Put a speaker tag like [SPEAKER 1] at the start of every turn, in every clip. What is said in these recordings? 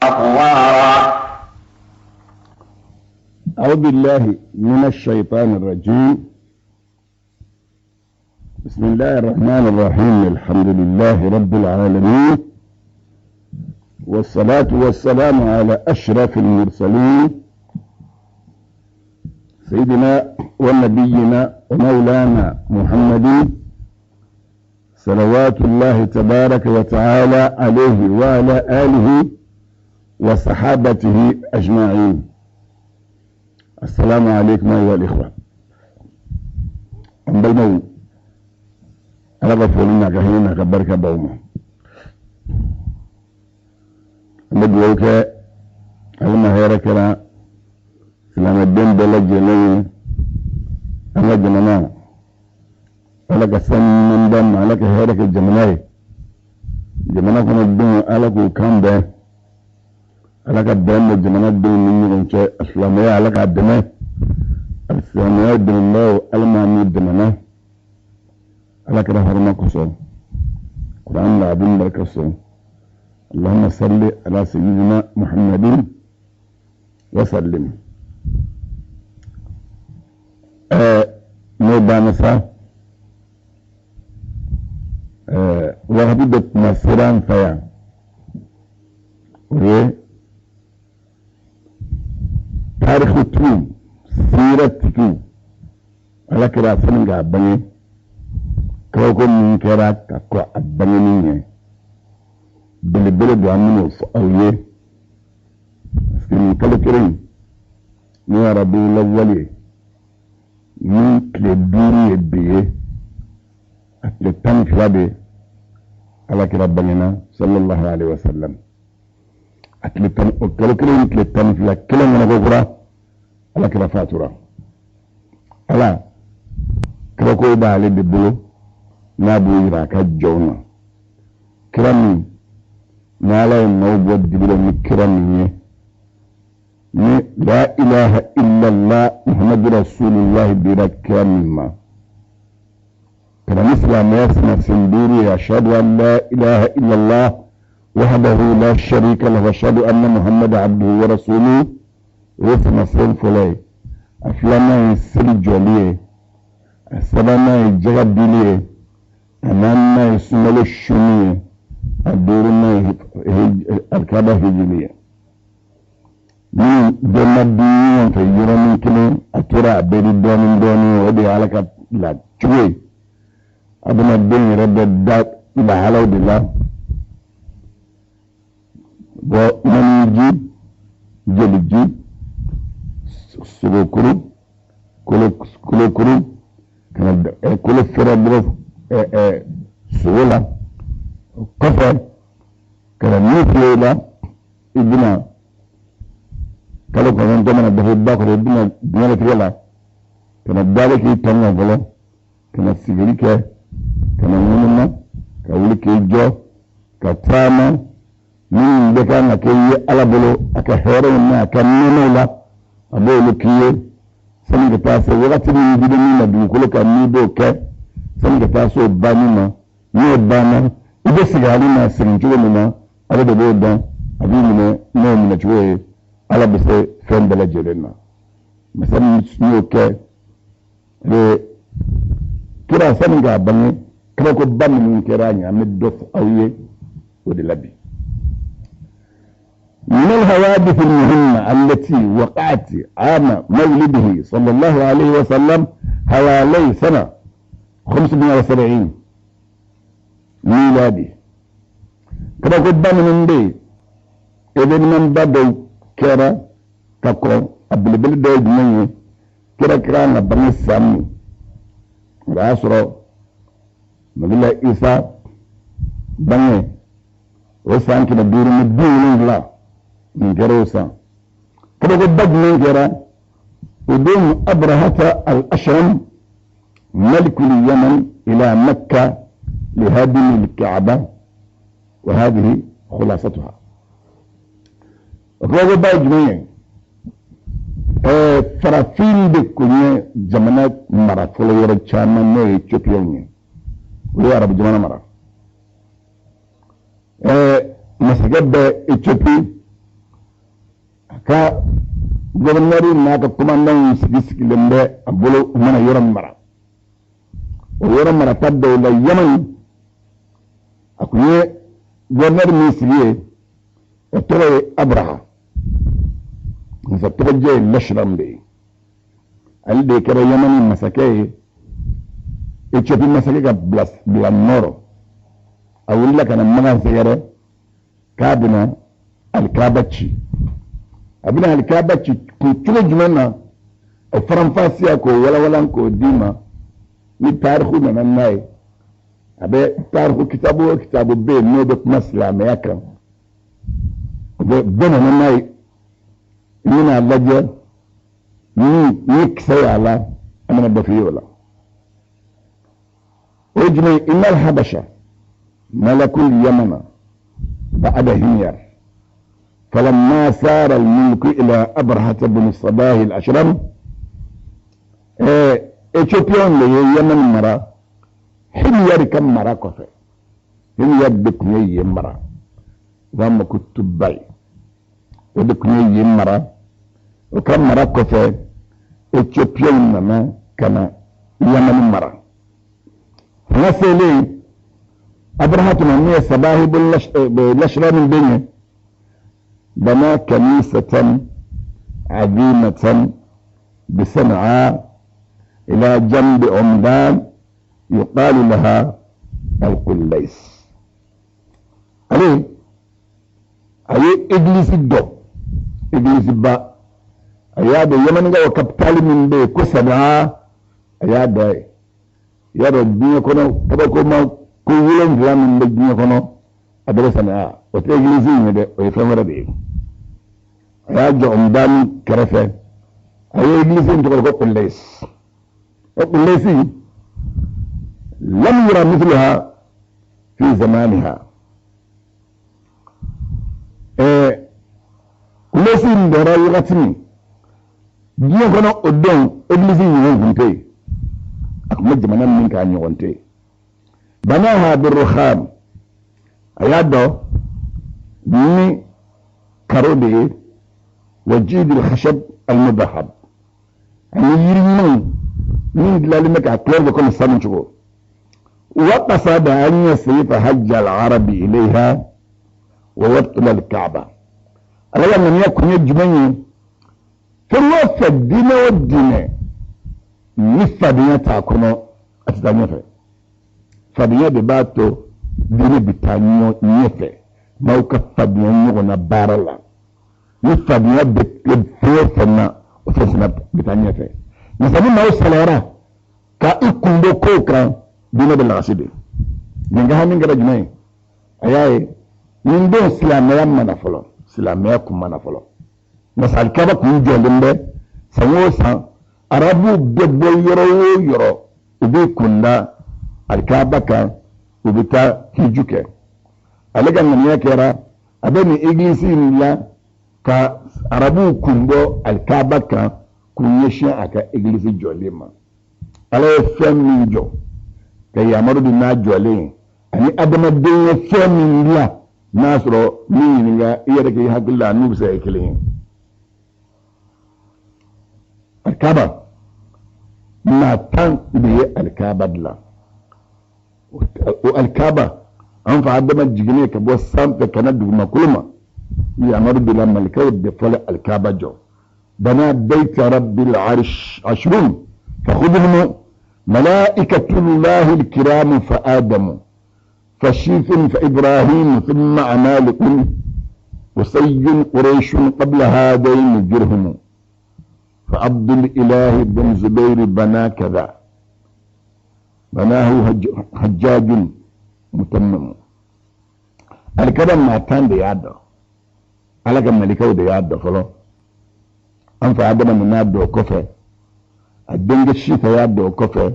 [SPEAKER 1] أطوارا.
[SPEAKER 2] أعوذ بالله من الشيطان الرجيم. بسم الله الرحمن الرحيم. الحمد لله رب العالمين، والصلاة والسلام على أشرف المرسلين، سيدنا ونبينا ومولانا محمد صلوات الله تبارك وتعالى عليه وعلى آله وصحابته أجمعين. السلام عليكم أيها الإخوة. An balimaw, Ala ka foli n'a ka hinɛ n'a ka barika b'aw ma. An bɛ dugawu kɛ, Ala ma hɛrɛ kɛra silamɛden bɛɛ lajɛlen ye. An ka jamana, Ala ka san ɲuman d'an ma, Ala ka hɛrɛ kɛ jamana ye. Jamana kɔnɔdenw, Ala k'u kan bɛn, Ala ka bɛn bɛ jamana denw ni ɲɔgɔn cɛ. Silamɛya, Ala k'a dɛmɛ. Silamɛya dɛmɛbaaw, Ala m'an n'u dɛmɛna Ala kɛra hɔrɔma kosɔn, Kuran la abin barka sɔn. اللهم صل على سيدنا محمد وسلم. N'o banna sa, wagati dɔ tuma sera an fɛ yan, o ye tarikutigiw, siiratigiw, Ala kira sani k'a bange, kabako min kɛra ka kɔn a bangeni ɲɛ, belebele don, an bɛn'o fɔ aw ye, parce que nin kalo kelen in, n'o ye Rabiul ye, ni tile 5 ye bi ye, a tile 12 de Ala kira bangena, sallallahu alaihi wa sallam. A tile 10, o kalo kelen in tile 12 kelen kɔnɔ ko kura, Ala kira fatura. Ala kabako b'ale de bolo, n'a b'o yira a ka jɔnw na. Kira min n'Ala ye maaw bɔ dibi la ni kira min ye, ni la ilaha illallah Muhammadu rasulullah dira kira min ma, ka na ni silamɛya samasen duuru ye: ashhadu an la ilaha illallah wahdahu la sharika lahu, ashhadu anna Muhammadu abduhu wa rasuluhu. O ye samasen fɔlɔ ye. A filanan ye seli jɔli ye, a sabanan ye jaga dili ye, a naaninan ye sunkalo sunni ye, a duurunan ye alikaba hijili ye. Ni bɛɛ ma di ɲɔgɔn fɛ yɔrɔnin kelen, a tora a bɛɛ di dɔɔnin dɔɔnin. O de ye Ala ka lacogo ye. Adamaden yɛrɛ bɛ da lahalaw de la: bɔ maniji, joliji, sogokuru, kolokuru, ka na kolo fɛrɛ bɔ sogo la. O kɔfɛ, ka na min filɛ i la, i bɛna kalo 9 mana dafa ba kɔrɔ, i bɛna diɲɛlatigɛ la, ka na dalen k'i tɔn kan fɔlɔ, ka na sigili kɛ, ka na ŋunuma, ka wuli k'i jɔ, ka taama. Minnu bɛ kan ka kɛ i ye Ala bolo, a ka hɛrɛw n'a ka nɛɛmaw la, a b'olu k'i ye sani ka taa se wagati min dili min ma dugukolo kan, n'i b'o kɛ sani ka taa se o banni ma. N'o banna, i bɛ segin ale ma segin cogo min na, ale de b'o dɔn, a b'i minɛ n'o minɛcogo ye. Ala bɛ se fɛn bɛɛ lajɛlen na. Masa min y'o kɛ, kira sani k'a bange, kabakoba minnu kɛra a ɲɛ, an bɛ dɔ fɔ aw ye o de la bi. من الحوادث المهمة التي وقعت عام مولده صلى الله عليه وسلم حوالي سنة 570 ميلادي. Kabakoba minnu bɛ yen, événement ba dɔw kɛra ka kɔn, a belebele dɔ ye jumɛn ye? Kira kira na bange san min, o y'a sɔrɔ Nabila Isa bange o san 570, nin kɛra o san. Kabakoba jumɛn kɛra o don? Abrahata al-Ashram, ملك اليمن، إلى مكة لهدم الكعبة، وهذه خلاصتها. O kabakoba ye jumɛn ye? Farafin de kun ye jamana mara fɔlɔ yɔrɔ caman, n'o ye Éthiopiens ye, olu ye arabu jamana mara. Masakɛ bɛ Éthiopie. ka gɔvɛnɛriw n'a ka kɔmandanw sigi sigilen bɛ a bolo u mana yɔrɔ mara o yɔrɔ marata dɔw la yamani a kun ye gɔvɛnɛri min sigi yen o tɔgɔ ye abraha masa tɔgɔjɛ ye lasiram de ye ale de kɛra yamani masakɛ ye ethiopie masakɛ ka bila nɔ rɔ a wulila ka na makan sɛgɛrɛ k'a bɛna alikaba ci a bɛna alikaba ci kun cogo jumɛn na o faranfasiya k'o walawala k'o d'i ma ni tariku nana n'a ye a bɛ tariku kitabu o kitabu bɛ yen n'o bɛ kuma silamɛya kan o bɛ bɛɛ nana n'a ye i bɛna a lajɛ ni ni kisɛ y'a la an bɛna dɔ f'i ye o la o ye jumɛn ye innal habasha malakul yamana ba'da himyar فلما سار الملك إلى أبرهة بن الصباح الأشرم إثيوبيان le ye Yemen mara Himyar ka mara kɔfɛ Himyar de tun ye yen mara u b'a ma ko Tubayi o de tun ye yen mara o ka mara kɔfɛ Ethiopienw nana ka na Yamani mara fanga selen Abraha tuma min ye Sabahi bun Lashram den ye bana kanisatan azimatan bisanaa ila jambi umdan yuqalu laha alqullais ale a ye egilisi dɔ egilisi ba a y'a dɔn yamanikaw kapitali min bɛ yen ko sanaa a y'a dɔn ye i y'a dɔn diɲɛ kɔnɔ kabakoma ko wolonwula min bɛ diɲɛ kɔnɔ a bɛɛ bɛ sanaa o tɛ egilisi in ye dɛ o ye fɛn wɛrɛ de ye a y'a jɔ umdani kɛrɛfɛ a ye egilisi in tɔgɔ ko Qullais o Qullaisi lam yura mithluha fi zamaniha ɛɛ Qullaisi in dɔra wagati min diɲɛ kɔnɔ o don egilisi ɲɔgɔn tun tɛ yen a tun bɛ jamana min k'a ɲɔgɔn tɛ yen banaha birrukham a y'a dɔn ni karo de ye wa jidil khashab almudahab ani yiri ɲumanw min dilanlen bɛ k'a couleur kɛ komi sanu cogo wa qasada an yasrifa hajja al-arabi ilayha wa yabtula al-kaaba ala ka ŋaniya kun ye jumɛn ye fɛn o fɛn diinɛ o diinɛ ni fadenya t'a kɔnɔ a tɛ taa ɲɛfɛ fadenya de b'a to diinɛ bɛ taa ɲɛfɛ n'aw ka fadenya ɲɔgɔn na baara la ni fadenya bɛ fɛn o fɛn na o fɛn fana bɛ taa ɲɛfɛ nka ni maaw salayara ka i kun bɔ kow kan diinɛ bɛ lagasi de nin ka hami kɛra jumɛn ye a y'a ye nin don silamɛya ma na fɔlɔ silamɛya kun ma na fɔlɔ nka alikaba kun jɔlen bɛ san o san arabuw bɛ bɔ yɔrɔ o yɔrɔ u bɛ kunda alikaba kan u bɛ taa hiju kɛ ale ka ŋaniya kɛra a bɛ nin egilisi in dilan ka arabuw kun bɔ alikaba kan k'u ɲɛsin a ka egilisi jɔlen ma ala ye fɛn min jɔ ka yamaru di n'a jɔlen ye ani adamaden ye fɛn min dilan n'a sɔrɔ min ɲininka i yɛrɛ k'i hakili la n'u bɛ se ka kɛ kelen ye alikaba maa tan de ye alikaba dilan o alikaba an fa adama jiginnen ka bɔ sanfɛ ka na dugumakolo ma yamaru dila malikaw de fɔlɔ alikaba jɔ bana bayta rabbil arsh ashrun fakhudhum malaikatullahi alkiram fa adamu فشيث فإبراهيم ثم عمالق قصي قريش قبل هذين جرهم فعبد الإله بن زبير بنا كذا بناه حجاج متمم alikaba maa tan de y'a dɔn ala ka malikaw de y'a dɔn fɔlɔ an fa adama nana dɔn o kɔfɛ a denkɛ sifa y'a dɔn o kɔfɛ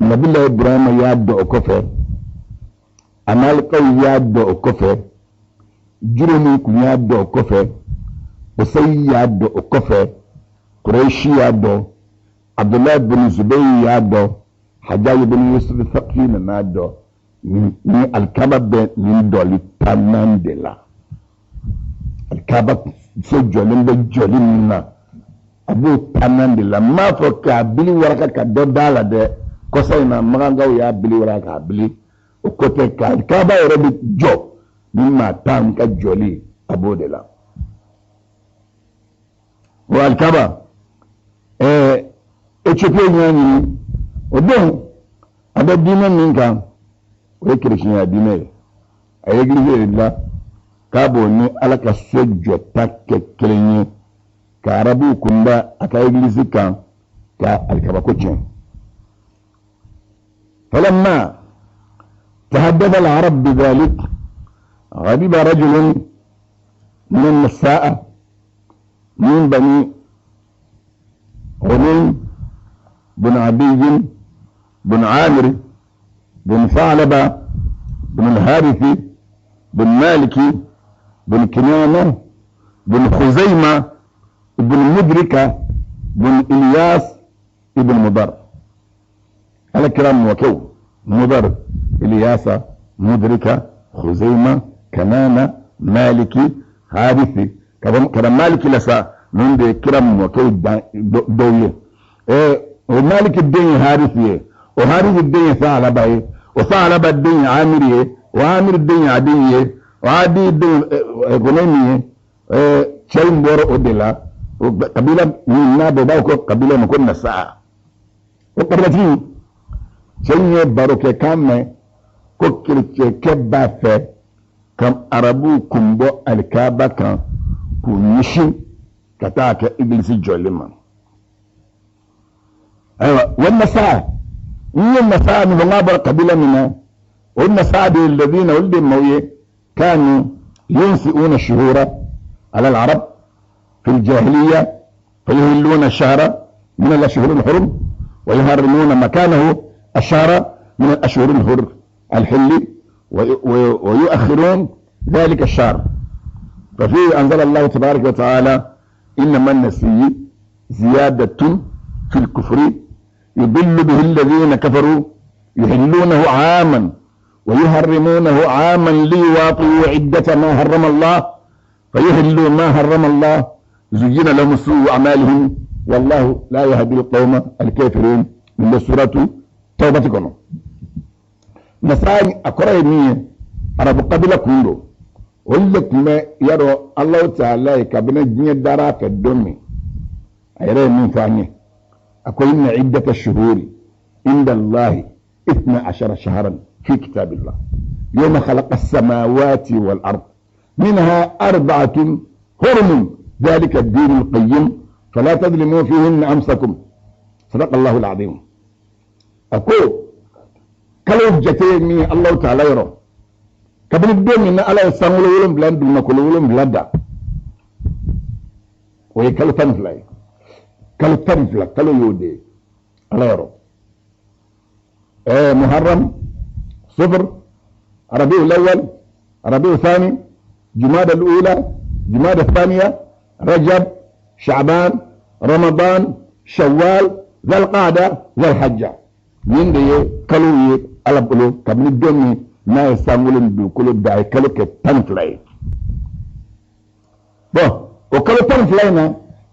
[SPEAKER 2] nabila ibrahima y'a dɔn o kɔfɛ amalikaw y'a dɔn o kɔfɛ jurumu kun y'a dɔn o kɔfɛ osayi y'a dɔn o kɔfɛ kuraishi y'a dɔn abdullahi bin zubayi y'a dɔn hajjaji bin yusuf thaqfi nana dɔn ni alikaba bɛ nin dɔli tan naani de la Alikaba so jɔlen bɛ jɔli min na, a b'o tannan de la. N m'a fɔ k'a bili waraka ka dɔ d'a la dɛ, kɔsa in na magankaw y'a bili waraka k'a bili, o ko tɛ. Ka alikaba yɛrɛ bɛ jɔ ni maa 10 ka jɔli, a b'o de la. O alikaba, Ethiopie y'a ɲini o don, a bɛ diinɛ min kan, o ye kerecɛnya diinɛ ye. A ye egilizi de dilan k'a b'o ni Ala ka so jɔta kɛ kelen ye, ka arabuw kunda a ka egilizi kan ka alikabako tiɲɛ. فلما تهدد العرب بذلك غضب رجل من النساء من بني غنيم بن عدي بن عامر بن ثعلبة بن الحارث بن مالك بن كنانة بن خزيمة بن مدركة بن إلياس ابن مضر. على كلام وكو مضر، إلياس، مدركة، خزيمة، كنانة، مالكي، حارثي. كلام مالكي لسا من دي كلام وكو دوية. ومالك الدين حارثي، وحارث الدين ثعلبة، وثعلبة الدين عامرية، وعامر الدين عدية، وعدي الدين غنيمية. شيء بور أودلا قبيلة من نابو باوكو قبيلة مكون نساء وقبلتين شيء باروكة كامة كوكريتش كبافة كم عربو كمبو الكابا كان كونيشي كتاك إبليس جولما. أيوة والنساء من النساء من غابر قبيلة منا، والنساء الذين ولد الموية كانوا ينسئون الشهور على العرب في الجاهلية، فيهلون الشهر من الأشهر الحرم ويهرمون مكانه الشهر من الأشهر الحر الحل ويؤخرون ذلك الشهر. ففيه أنزل الله تبارك وتعالى إنما النسي زيادة في الكفر يضل به الذين كفروا يحلونه عاما ويحرمونه عاما ليواطئوا عدة ما حرم الله فيحلوا ما حرم الله زين لهم سوء أعمالهم والله لا يهدي القوم الكافرين. من سورة توبة. نساء أقرأ مية عرب قبيلة كندو ولك ما يرى الله تعالى كابنا جنية دارا في الدمي أيرى من ثانية أقول إن عدة الشهور عند الله 12 شهرا في كتاب الله يوم خلق السماوات والأرض منها 4 حرم ذلك الدين القيم فلا تظلموا فيهن أنفسكم صدق الله العظيم. أقول كلو جتيني الله تعالى يرى قبل الدين إن الله يسامو ولم بلند ونقول ولم بلدا ويكلو تنفلاي كلو تنفلا كلو يودي الله يرى محرم، صفر، ربيع الأول، ربيع الثاني، جمادى الأولى، جمادى الثانية، رجب، شعبان، رمضان، شوال، ذا القعدة، ذا الحجة. من دي كلو على بقولوا قبل الدنيا ما يسامولن بكل داعي كلو كتنفلاي. بو وكلو تنفلاينا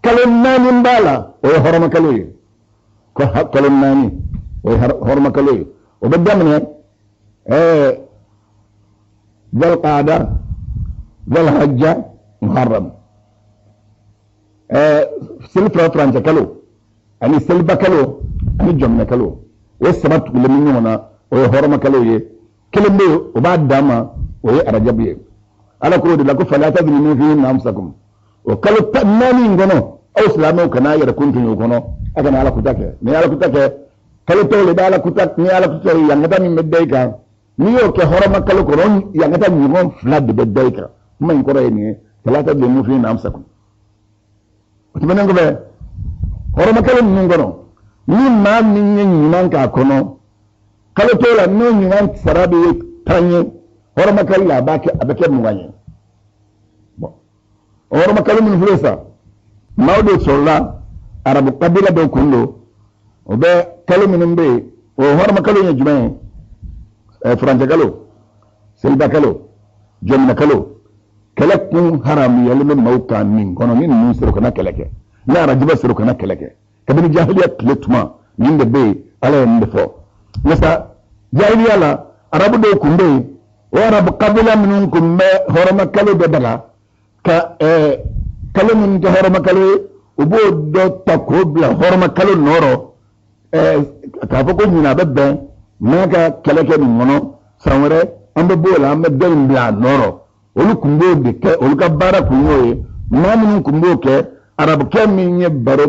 [SPEAKER 2] كلو ناني مبالا ويحرم كلوي كلو ناني ويحرم كلوي وبدأ من ذا القعدة ذا الحجة محرم. سلفة فرنسا كلو أني سلبة كلو أني جمنة كلو والسبت كل من هنا ويحرم كلوي كل من وبعد داما وهي رجبية على كل لكم فلا تظلموا فيهن أنفسكم وكلو تأماني إنكم أو سلامو كنا يركون في يكونوا أكن على كتاك ني على كتاك كلو تولي على كتاك ني على كتاك ينقطع من مديك نيو كهرم كلو كرون ينقطع من فلاد بديك ما ينكر إني فلا تظلموا فيهن أنفسكم وتمنى نقول هرم كلو من كنو ni maa min ye ɲuman k'a kɔnɔ kalo t'o la n'o ɲuman sara bɛ 10 ye hɔrɔnmakalo la a b'a kɛ a bɛ kɛ 20 ye. Bon hɔrɔnmakalo minnu filɛ sisan maaw de sɔrɔla arabu kabila dɔw kun don o bɛ kalo minnu bɛ yen o hɔrɔnmakalo ye jumɛn ye? Furancɛ kalo, seliba kalo, jɔminɛ kalo, Kɛlɛ kun haramuyalen bɛ maaw kan nin kɔnɔ, ni ninnu sera u kana kɛlɛ kɛ, ni arajiba sera u kana kɛlɛ kɛ. Kabini jahiliya tile tuma nin de bɛ yen, Ala ye nin de fɔ. Nka sa jahiliya la, arabu dɔw tun bɛ yen, o arabu kabila minnu tun bɛ hɔrɔma kalo dɔ daga ka kalo minnu tɛ hɔrɔma kalo ye, u b'o dɔ ta k'o bila hɔrɔma kalo nɔ rɔ, k'a fɔ ko ɲinan a bɛ bɛn n'a ka kɛlɛ kɛ nin kɔnɔ, san wɛrɛ an bɛ b'o la, an bɛ dɔ in bila a nɔ rɔ. Olu tun b'o de kɛ, olu ka baara tun y'o ye. Maa minnu tun b'o kɛ, arabukɛ min ye baro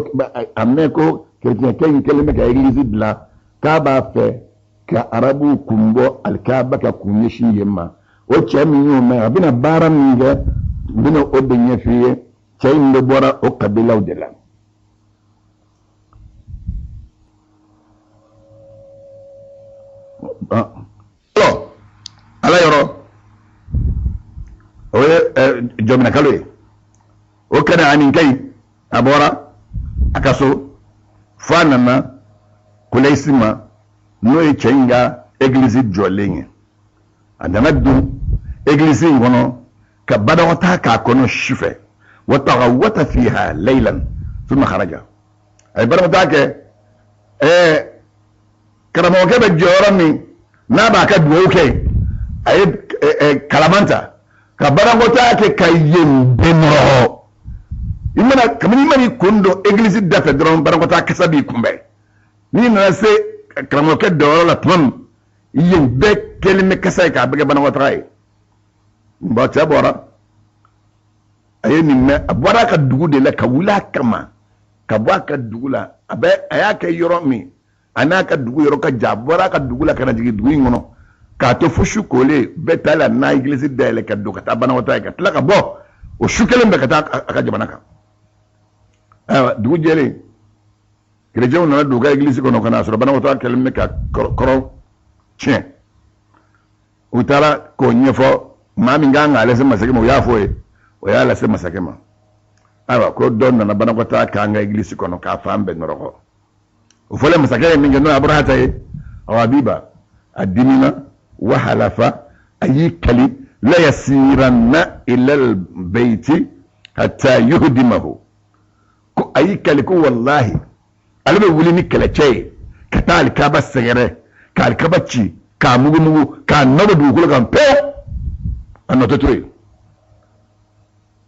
[SPEAKER 2] a mɛn ko kerecɛnkɛ in kɛlen bɛ ka egilizi dilan k'a b'a fɛ ka arabuw kun bɔ alikaba ka kun ɲɛsin yen ma, o cɛ min y'o mɛn, a bɛna baara min kɛ, n bɛna o de ɲɛf'i ye. Cɛ in de bɔra o kabilaw de la. Ala yɔrɔ o ye jɔminɛkalo ye, o kɛra ani kɛ a bɔra a ka so fo a nana Kulɛsi ma, n'o ye cɛ in ka egilizi jɔlen ye. A nana don egilizi in kɔnɔ ka badɔgɔta k'a kɔnɔ su fɛ, wa tagawata fiha laylan thumma kharaja. A ye badɔgɔta kɛ, karamɔgɔkɛ bɛ jɔ yɔrɔ min n'a b'a ka dugawu kɛ, a ye kalaman ta ka badɔgɔta kɛ ka yen bɛɛ nɔrɔ. I mana kabini i mana i kun don egilizi da fɛ dɔrɔn, badɔgɔta kasa b'i kunbɛn. N'i nana se karamɔgɔkɛ dɔyɔrɔ la tuma min, yen bɛɛ kɛlen bɛ kasa ye k'a bɛɛ kɛ banakɔtaga ye. Bon, cɛ bɔra, a ye nin mɛn, a bɔra a ka dugu de la ka wuli a kama ka bɔ a ka dugu la. A bɛ a y'a kɛ yɔrɔ min, a n'a ka dugu yɔrɔ ka jan, a bɔra a ka dugu la ka na jigin dugu in kɔnɔ k'a to fo su kolen bɛɛ taa la n'a egilizi dayɛlɛ ka don ka taa banakɔtaa ye, ka tila ka bɔ o su kelen bɛɛ ka taa a ka jamana kan. Ayiwa, dugu jɛlen, kerecɛnw nana don u ka egilizi kɔnɔ ka n'a sɔrɔ banakɔtaa kɛlen bɛ ka kɔrɔ tiɲɛ. U taara k'o ɲɛfɔ maa min kan k'a lase masakɛ ma, u y'a fɔ o ye, o y'a lase masakɛ ma. Ayiwa, ko dɔ nana banakɔtaa k'an ka egilizi kɔnɔ k'a fan bɛɛ nɔrɔgɔ. O fɔlen masakɛ ye min kɛ, n'o ye Aburahata ye, awa abiba a dimina, wa halafa, a y'i kali, la yasiranna ilal beyti hatta yuhdimahu. Ko a y'i kali ko walahi ale bɛ wuli ni kɛlɛcɛ ye ka taa alikaba sɛgɛrɛ, ka alikaba ci k'a mugumugu k'a nɔ bɔ dugukolo kan pewu, a nɔ tɛ to yen.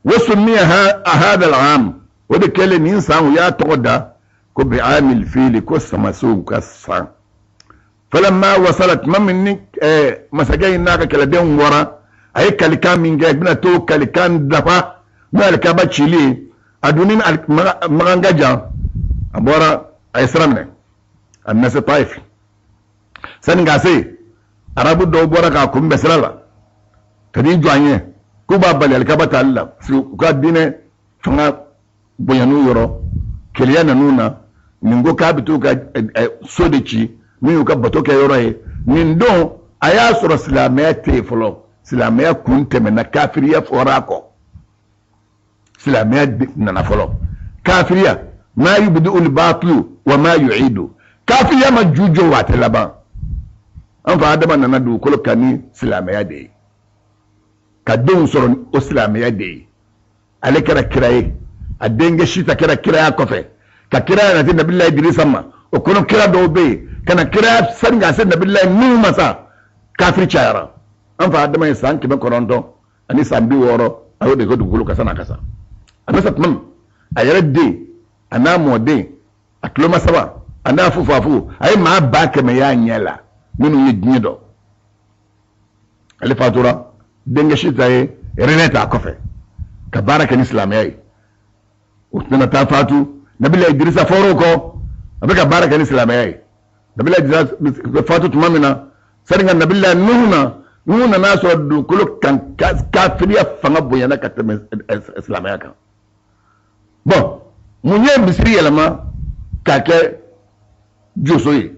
[SPEAKER 2] Wa summiya hadha al-am, o de kɛlen nin san u y'a tɔgɔ da ko bi amil fili, ko samasow ka san. Falamma wasala, tuma min ni masakɛ in n'a ka kɛlɛdenw bɔra, a ye kalikan min kɛ, bɛna t'o kalikan dafa, n'o ye alikaba cili ye. A donni magan ka jan, a bɔra, a ye sira minɛ, a nana se Taif. Sani k'a se, arabu dɔw bɔra k'a kunbɛn sira la ka n'i jɔ a ɲɛ k'u b'a bali alikaba tali la, parce que u ka diinɛ fanga bonyan'u yɔrɔ, keleya nan'u na. Nin ko k'a bɛ t'u ka so de ci min y'u ka bato kɛ yɔrɔ ye. Nin don a y'a sɔrɔ silamɛya tɛ yen fɔlɔ, silamɛya kun tɛmɛna, kafiriya fɔra a kɔ, silamɛya nana fɔlɔ. Kafiriya ma yubdi'u al-batilu wa ma yu'idu, kafiriya ma ju jɔ wa a tɛ laban. An fa Adama nana dugukolo kan ni silamɛya de ye, ka denw sɔrɔ o silamɛya de ye. Ale kɛra kira ye, a denkɛ Sita kɛra kiraya kɔfɛ, ka kiraya nati Nabilayi Dirisa ma. O kɔnɔ kira dɔw bɛ yen ka na kiraya sani k'a se Nabilayi Nuhu ma sa, kafiri cayara. An fa Adama ye san 960 a y'o de kɛ dugukolo kan san'a ka sa. A bɛ sa tuma min, a yɛrɛ den a n'a mɔden a tuloma saba a n'a fufafu, a ye maa 100 000 y'a ɲɛ la minnu ye diɲɛ dɔn. Ale fatura, denkɛ Sita ye relais ta a kɔfɛ ka baara kɛ ni silamɛya ye. O tɛna taa fatu, Nabila Idirisa fɔr'o kɔ, a bɛ ka baara kɛ ni silamɛya ye. Nabila Idirisa fatu tuma min na, sani ka Nabila Nuhu na, Nuhu nana sɔrɔ dugukolo kan kafiriya fanga bonyana ka tɛmɛ silamɛya kan. Bon, mun ye misiri yɛlɛma k'a kɛ joso ye?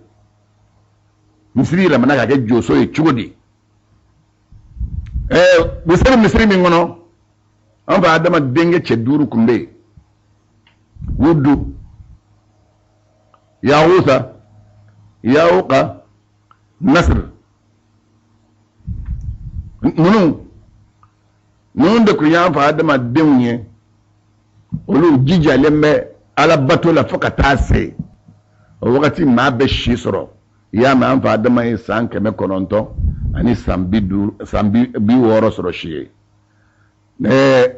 [SPEAKER 2] Misiri yɛlɛmana k'a kɛ joso ye cogo di? Misiri min kɔnɔ, an fa Adama denkɛ cɛ duuru tun bɛ yen: Wudu, Yahusa, Yawuka, Nasir. Ninnu Ninnu de tun y'an fa adamadenw ye, olu jijalen bɛ ala bato la fo ka taa se o wagati maa bɛ si sɔrɔ. I y'a mɛn, an fa adama ye san 900 ani san 50, san 60 sɔrɔ si ye.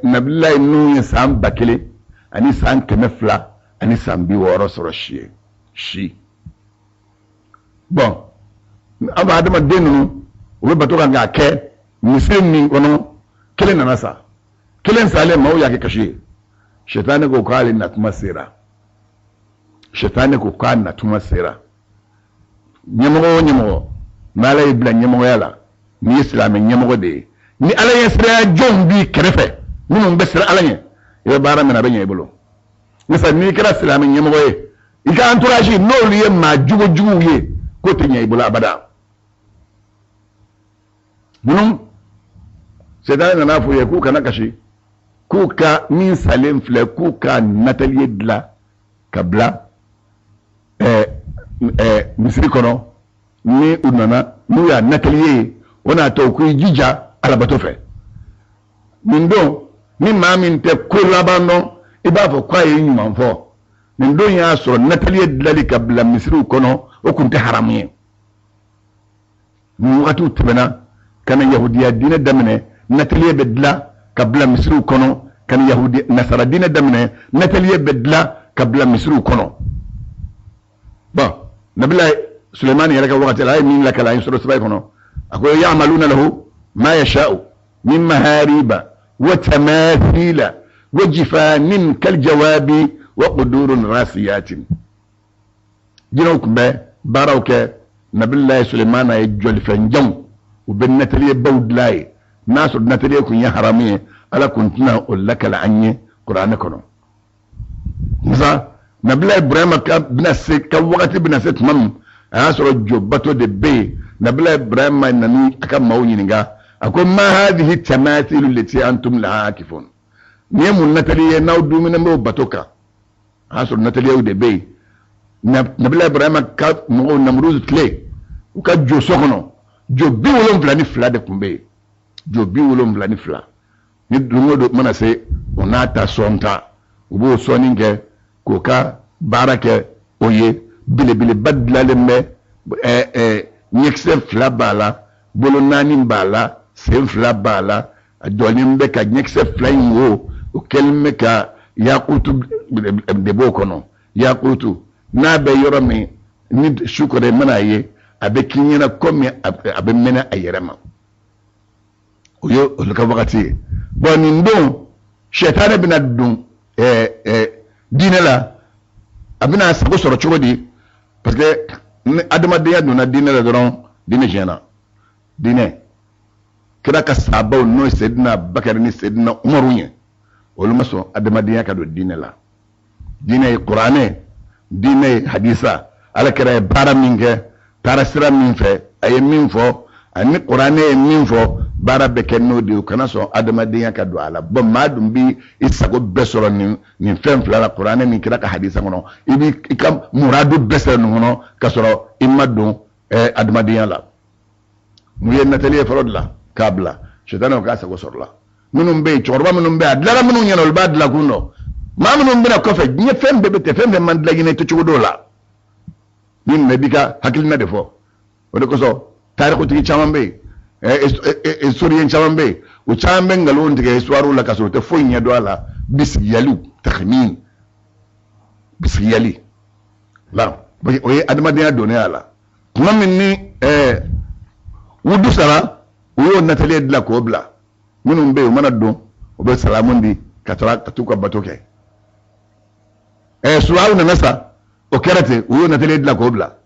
[SPEAKER 2] Nabilayi Nuhu ye san 1000 ani san 200 ani san 60 sɔrɔ si ye si. Bɔn, an fa adamaden ninnu, u bɛ bato kan k'a kɛ misiri min kɔnɔ, kelen nana sa. Kelen salen, maaw y'a kɛ kasi ye. Sɛtanɛ ko k'ale natuma sera. Sɛtanɛ ko k'a natuma sera. Ɲɛmɔgɔ o ɲɛmɔgɔ, n'Ala y'i bila ɲɛmɔgɔya la, n'i ye silamɛ ɲɛmɔgɔ de ye, ni Ala ɲɛ siranya jɔnw b'i kɛrɛfɛ minnu bɛ siran Ala ɲɛ, i bɛ baara min na, a bɛ ɲɛ i bolo. Misali, n'i kɛra silamɛ ɲɛmɔgɔ ye, i ka entourage n'olu ye maa jogojuguw ye, k'o tɛ ɲɛ i bolo abada. Ninnu, sɛtanɛ nana f'u ye k'u kana kasi, k'u ka min salen filɛ, k'u ka nataliye dilan ka bila misiri kɔnɔ. Ni u nana n'u y'a nataliye ye, o n'a tɔ k'u jija alabato fɛ. Nin don, ni maa min tɛ ko laban dɔn, i b'a fɔ k'a ye ɲuman fɔ. Nin don y'a sɔrɔ nataliye dilali ka bila misiriw kɔnɔ, o tun tɛ haramu ye. Nin wagatiw tɛmɛna ka na yahudiya diinɛ daminɛ, nataliye bɛ dilan ka bila misiriw kɔnɔ. Ka na yahudi nasara diinɛ daminɛ, nataliye bɛ dilan ka bila misiriw kɔnɔ. Bɔn, nabila Sulemani yɛrɛ ka wagati la, a ye min lakala an ye sura saba kɔnɔ, a ko ya'maluna lahu ma yasha'u min mahariba wa tamathila wa jifanin kal jawabi wa qudurun rasiyatin. Jinɛw tun bɛ baaraw kɛ nabilayi Sulemana ye, jɔlifɛnjanw, u bɛ nataliyebaw dilan ye. N'a sɔrɔ nataliye tun ye haramu ye, Ala tun tɛna o lakala an ye kuranɛ kɔnɔ. Musa, nabila Ibrahima ka bɛna se ka wagati bɛna se tuma min, a y'a sɔrɔ jo bato de bɛ yen. Nabila Ibrahima nana a ka maaw ɲininka, a ko ma hadhihi tamathilu lati antum laha akifun, nin ye mun natali ye n'aw dumuni b'o bato kan? A y'a sɔrɔ nataliyew de bɛ yen. Nabila Ibrahima ka mɔgɔw, Namuruzu tile, u ka jo so kɔnɔ, jo 72 de tun bɛ yen, jo 72. Ni don o don mana se, o n'a ta sɔn ta, u b'o sɔnni kɛ k'o ka baara kɛ. O ye belebeleba dilanlen bɛ, ɲɛkisɛ fila b'a la, bolo naani b'a la, sen fila b'a la, a jɔlen bɛ ka ɲɛkisɛ fila in wo, o kɛlen bɛ ka yakutu de b'o kɔnɔ. Yakutu n'a bɛ yɔrɔ min, ni su kɔrɔ i mana ye, a bɛ k'i ɲɛna komi a bɛ mɛnɛ a yɛrɛ ma. O ye olu ka wagati ye. Bɔn, nin don sɛtanɛ bɛna don diinɛ la, a bɛna sago sɔrɔ cogo di? Parce que ni adamadenya donna diinɛ la dɔrɔn, diinɛ tiɲɛna. Diinɛ kira ka sabaw, n'o ye Sedina Bakari ni Sedina Umaru ye, olu ma sɔn adamadenya ka don diinɛ la. Diinɛ ye kuranɛ, diinɛ ye hadisa. Ala kira ye baara min kɛ, taara sira min fɛ, a ye min fɔ ani kuranɛ ye min fɔ, baara bɛ kɛ n'o de ye. O kana sɔn adamadenya ka don a la. Bɔn, maa dun bi i sago bɛɛ sɔrɔ nin fɛn fila la, kuranɛ ni kira ka hadisa kɔnɔ. I bi i ka muradu bɛɛ sɔrɔ nin kɔnɔ ka sɔrɔ i ma don adamadenya la. N'u ye nataliye fɔlɔ dilan k'a bila, sitana k'a sago sɔrɔ la. Minnu bɛ yen, cɛkɔrɔba minnu bɛ yen, a dilanna minnu ɲɛna, olu b'a dilan kun dɔn. Maa minnu bɛna kɔfɛ, diɲɛ fɛn bɛɛ bɛ ten, fɛn fɛn man dilan ɲɛna, i tɛ cogo dɔw la. Ni nana, i b'i ka hakilina de fɔ. O de kosɔn tarikutigi caman bɛ yen, historien caman bɛ yen, u caman bɛ nkalon tigɛ histoire la ka sɔrɔ u tɛ foyi ɲɛ dɔn a la. Bisigiyaliw, takhmin, bisigiyali la, o ye adamadenya donnen a la. Tuma min ni wudu sara, u y'o nataliye dilan k'o bila. Minnu bɛ yen, u mana don, u bɛ salamu di ka taga ka t'u ka bato kɛ. Suwaw nana sa, o kɛra ten, u y'o nataliye dilan k'o bila.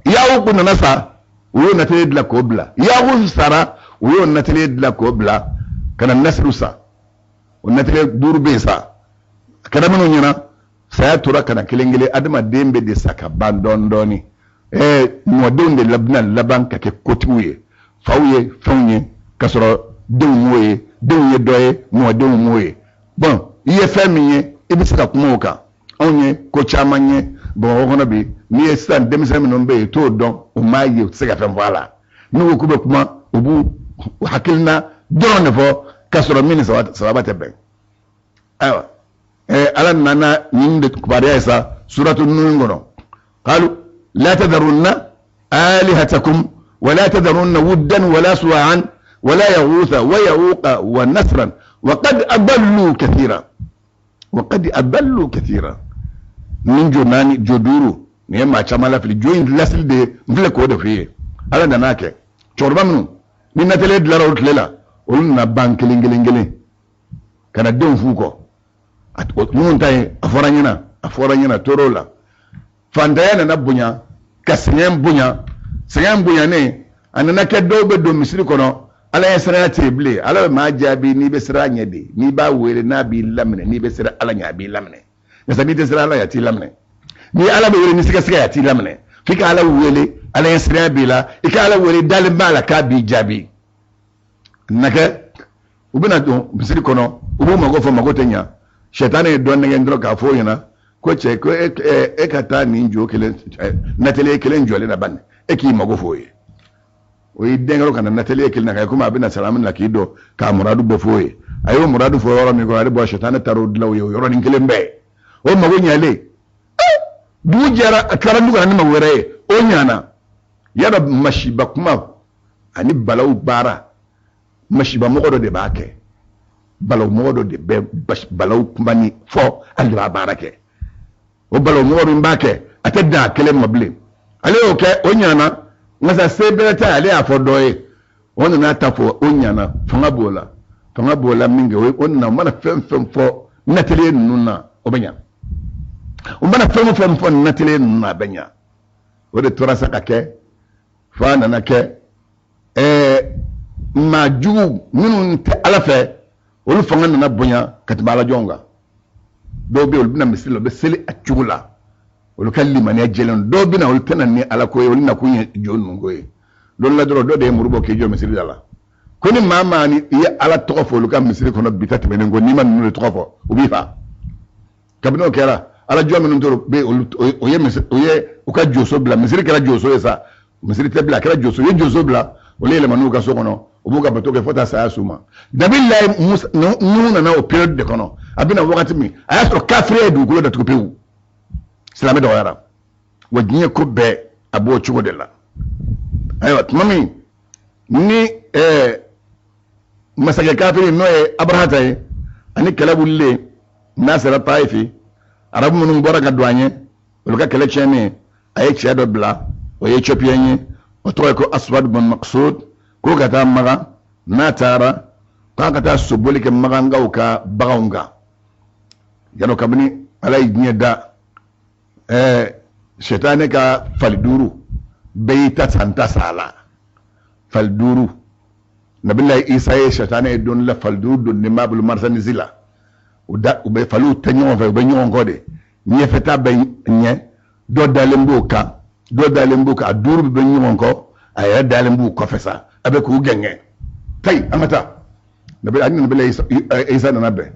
[SPEAKER 2] Yahuku nana sa, u y'o nataliye dilan k'o bila. Yahu sara, u y'o nataliye dilan k'o bila. Ka na Nasiru sa, o nataliye duuru bɛ yen sa. A kɛra minnu ɲɛna, saya tora ka na kelen kelen. Adamaden bɛ de sa ka ban dɔɔni dɔɔni. Mɔdenw de bɛna laban ka kɛ kotigiw ye, faw ye fɛnw ye ka sɔrɔ denw m'o ye, denw ye dɔ ye, mɔdenw m'o ye. Bɔn, i ye fɛn min ye, i bɛ se ka kuma o kan. Anw ye ko caman ye Bamakɔ kɔnɔ bi. N'i ye sisan denmisɛn minnu bɛ yen, i t'o dɔn, u m'a ye, u tɛ se ka fɛn fɔ a la. N'u ko k'u bɛ kuma, u b'u hakilina dɔrɔn de fɔ k'a sɔrɔ min ni sawaba tɛ bɛn. Ayiwa, Ala nana nin de kibaruya ye sa suratu Nuhun kɔnɔ. Qalu la tadharunna alihatakum wala tadharunna wuddan wala suwa'an wala yaghutha wa ya'uqa wa nasran wa qad adallu kathira wa qad adallu kathira. Nin jo naani, jo duuru nin ye maa caman lafili. Jo in lasili de ye n filɛ k'o de f'i ye. Ala nana kɛ cɛkɔrɔba minnu ni natɛliye dilara o tile la, olu nana ban kelen kelen kelen ka na denw f'u kɔ. Minnu ta ye a fɔra ɲɛna, a fɔra ɲɛna, tor'o la. Fantanya nana bonya ka sɛgɛn bonya, sɛgɛn bonyanen a nana kɛ dɔw bɛ don misiri kɔnɔ, Ala ɲɛ siranya tɛ yen bilen. Ala bɛ maa jaabi n'i bɛ siran a ɲɛ de, n'i b'a wele n'a b'i laminɛ, n'i bɛ siran Ala ɲɛ a b'i laminɛ. Nka n'i tɛ siran Ala ɲɛ a t'i laminɛ. Ni Ala bɛ wele ni sigasiga ye a t'i laminɛ. F'i ka Ala wele, Ala ɲɛ siranya b'i la, i ka Ala wele dalen b'a la k'a b'i jaabi. Na kɛ u bɛna don misiri kɔnɔ, u b'u mago fɔ, mago tɛ ɲa. Sɛtanɛ ye dɔ nɛgɛn dɔrɔn k'a fɔ o ɲɛna ko cɛ, ko e ka taa nin jo kelen, natɛliye kelen jɔlen na bani, e k'i mago fɔ o ye. O y'i denkɛrɔ ka na natɛliye kelen na ka komi a bɛna salamu na k'i dɔn k'a muradu bɛɛ fɔ o ye. A y'o muradu fɔ yɔrɔ min kɔnɔ, ale bɔra, sɛtanɛ taara o dilan o ye o yɔrɔnin kelen bɛɛ. O mago ɲalen, dugu jɛra, a tilara du ka na ni mago wɛrɛ ye, o ɲana. Y'a dɔn masiba kuma ani balawu baara, masiba mɔgɔ dɔ de b'a kɛ, balawu mɔgɔ dɔ de bɛ balawu kuma ni fɔ, ale de b'a baara kɛ. O balawu mɔgɔ min b'a kɛ, a tɛ dan a kelen ma bilen. Ale y'o kɛ, o ɲana. Nka sa se bɛrɛ t'a ye, ale y'a fɔ dɔ ye, o nana ta fɔ, o ɲana. Fanga b'o la, fanga b'o la min kɛ, o nana. O mana fɛn fɛn fɔ natɛliye ninnu na, o bɛ ɲa. O mana fɛn o fɛn fɔ natɛliye ninnu na, a bɛ ɲa. O de tora sa ka kɛ f'a nana kɛ maa jugu minnu tɛ Ala fɛ, olu fanga nana bonya ka tɛmɛ ala jɔnw kan. Dɔw bɛ yen, olu bɛna misiri la, olu bɛ seli a cogo la, olu ka limaniya jɛlen. Dɔw bɛna, olu tɛna ni Ala ko ye, olu nakun ye jo ninnu ko ye. Don la dɔrɔn, dɔ de ye muru bɔ k'i jɔ misiri da la ko ni maa maa ni i ye Ala tɔgɔ fɔ olu ka misiri kɔnɔ bi ta tɛmɛnen ko n'i ma ninnu de tɔgɔ fɔ, u b'i fa. Kabini o kɛra, ala jɔn minnu tora bɛ olu, o ye misiri, o ye u ka joso bila. Misiri kɛra joso ye sa, misiri tɛ bila, a kɛra joso ye, joso bila. Olu yɛlɛma n'u ka so kɔnɔ, u b'u ka bato kɛ fo taa saya s'u ma. Nabilayi Musa Nuhu nana o période de kɔnɔ. A bɛna wagati min, a y'a sɔrɔ kafiriya ye dugukolo datugu pewu, silamɛ dɔgɔyara. Wa diɲɛ ko bɛɛ a b'o cogo de la. Ayiwa, tuma min ni masakɛ kafiri n'o ye Abarahata ye, ani kɛlɛ wulilen n'a sera Tayifi, arabu minnu bɔra ka don an ye, olu ka kɛlɛ tiɲɛnen, a ye cɛ dɔ bila, o ye Etiopien ye, o tɔgɔ ye ko Aswad bin Maksud, k'o ka taa Magan. N'a taara, k'a ka taa soboli kɛ Magankaw ka baganw kan. Yarɔ, kabini Ala ye diɲɛ da, sɛtanɛ ka fali duuru bɛɛ y'i ta san ta sa la. Fali duuru, Nabilayi Isa ye sɛtanɛ ye don la, fali duuru donnen b'a bolo marchandise la. U da, u bɛ faliw tɛ ɲɔgɔn fɛ, u bɛ ɲɔgɔn kɔ de, ɲɛfɛta bɛ ɲɛ, dɔ dalen b'o kan, dɔ dalen b'o kan, a duuru bɛ ɲɔgɔn kɔ, a yɛrɛ dalen b'u kɔfɛ sa, a bɛ k'u gɛngɛn. Tayi, an ka taa. Ani Nabilayi Isa nana bɛn.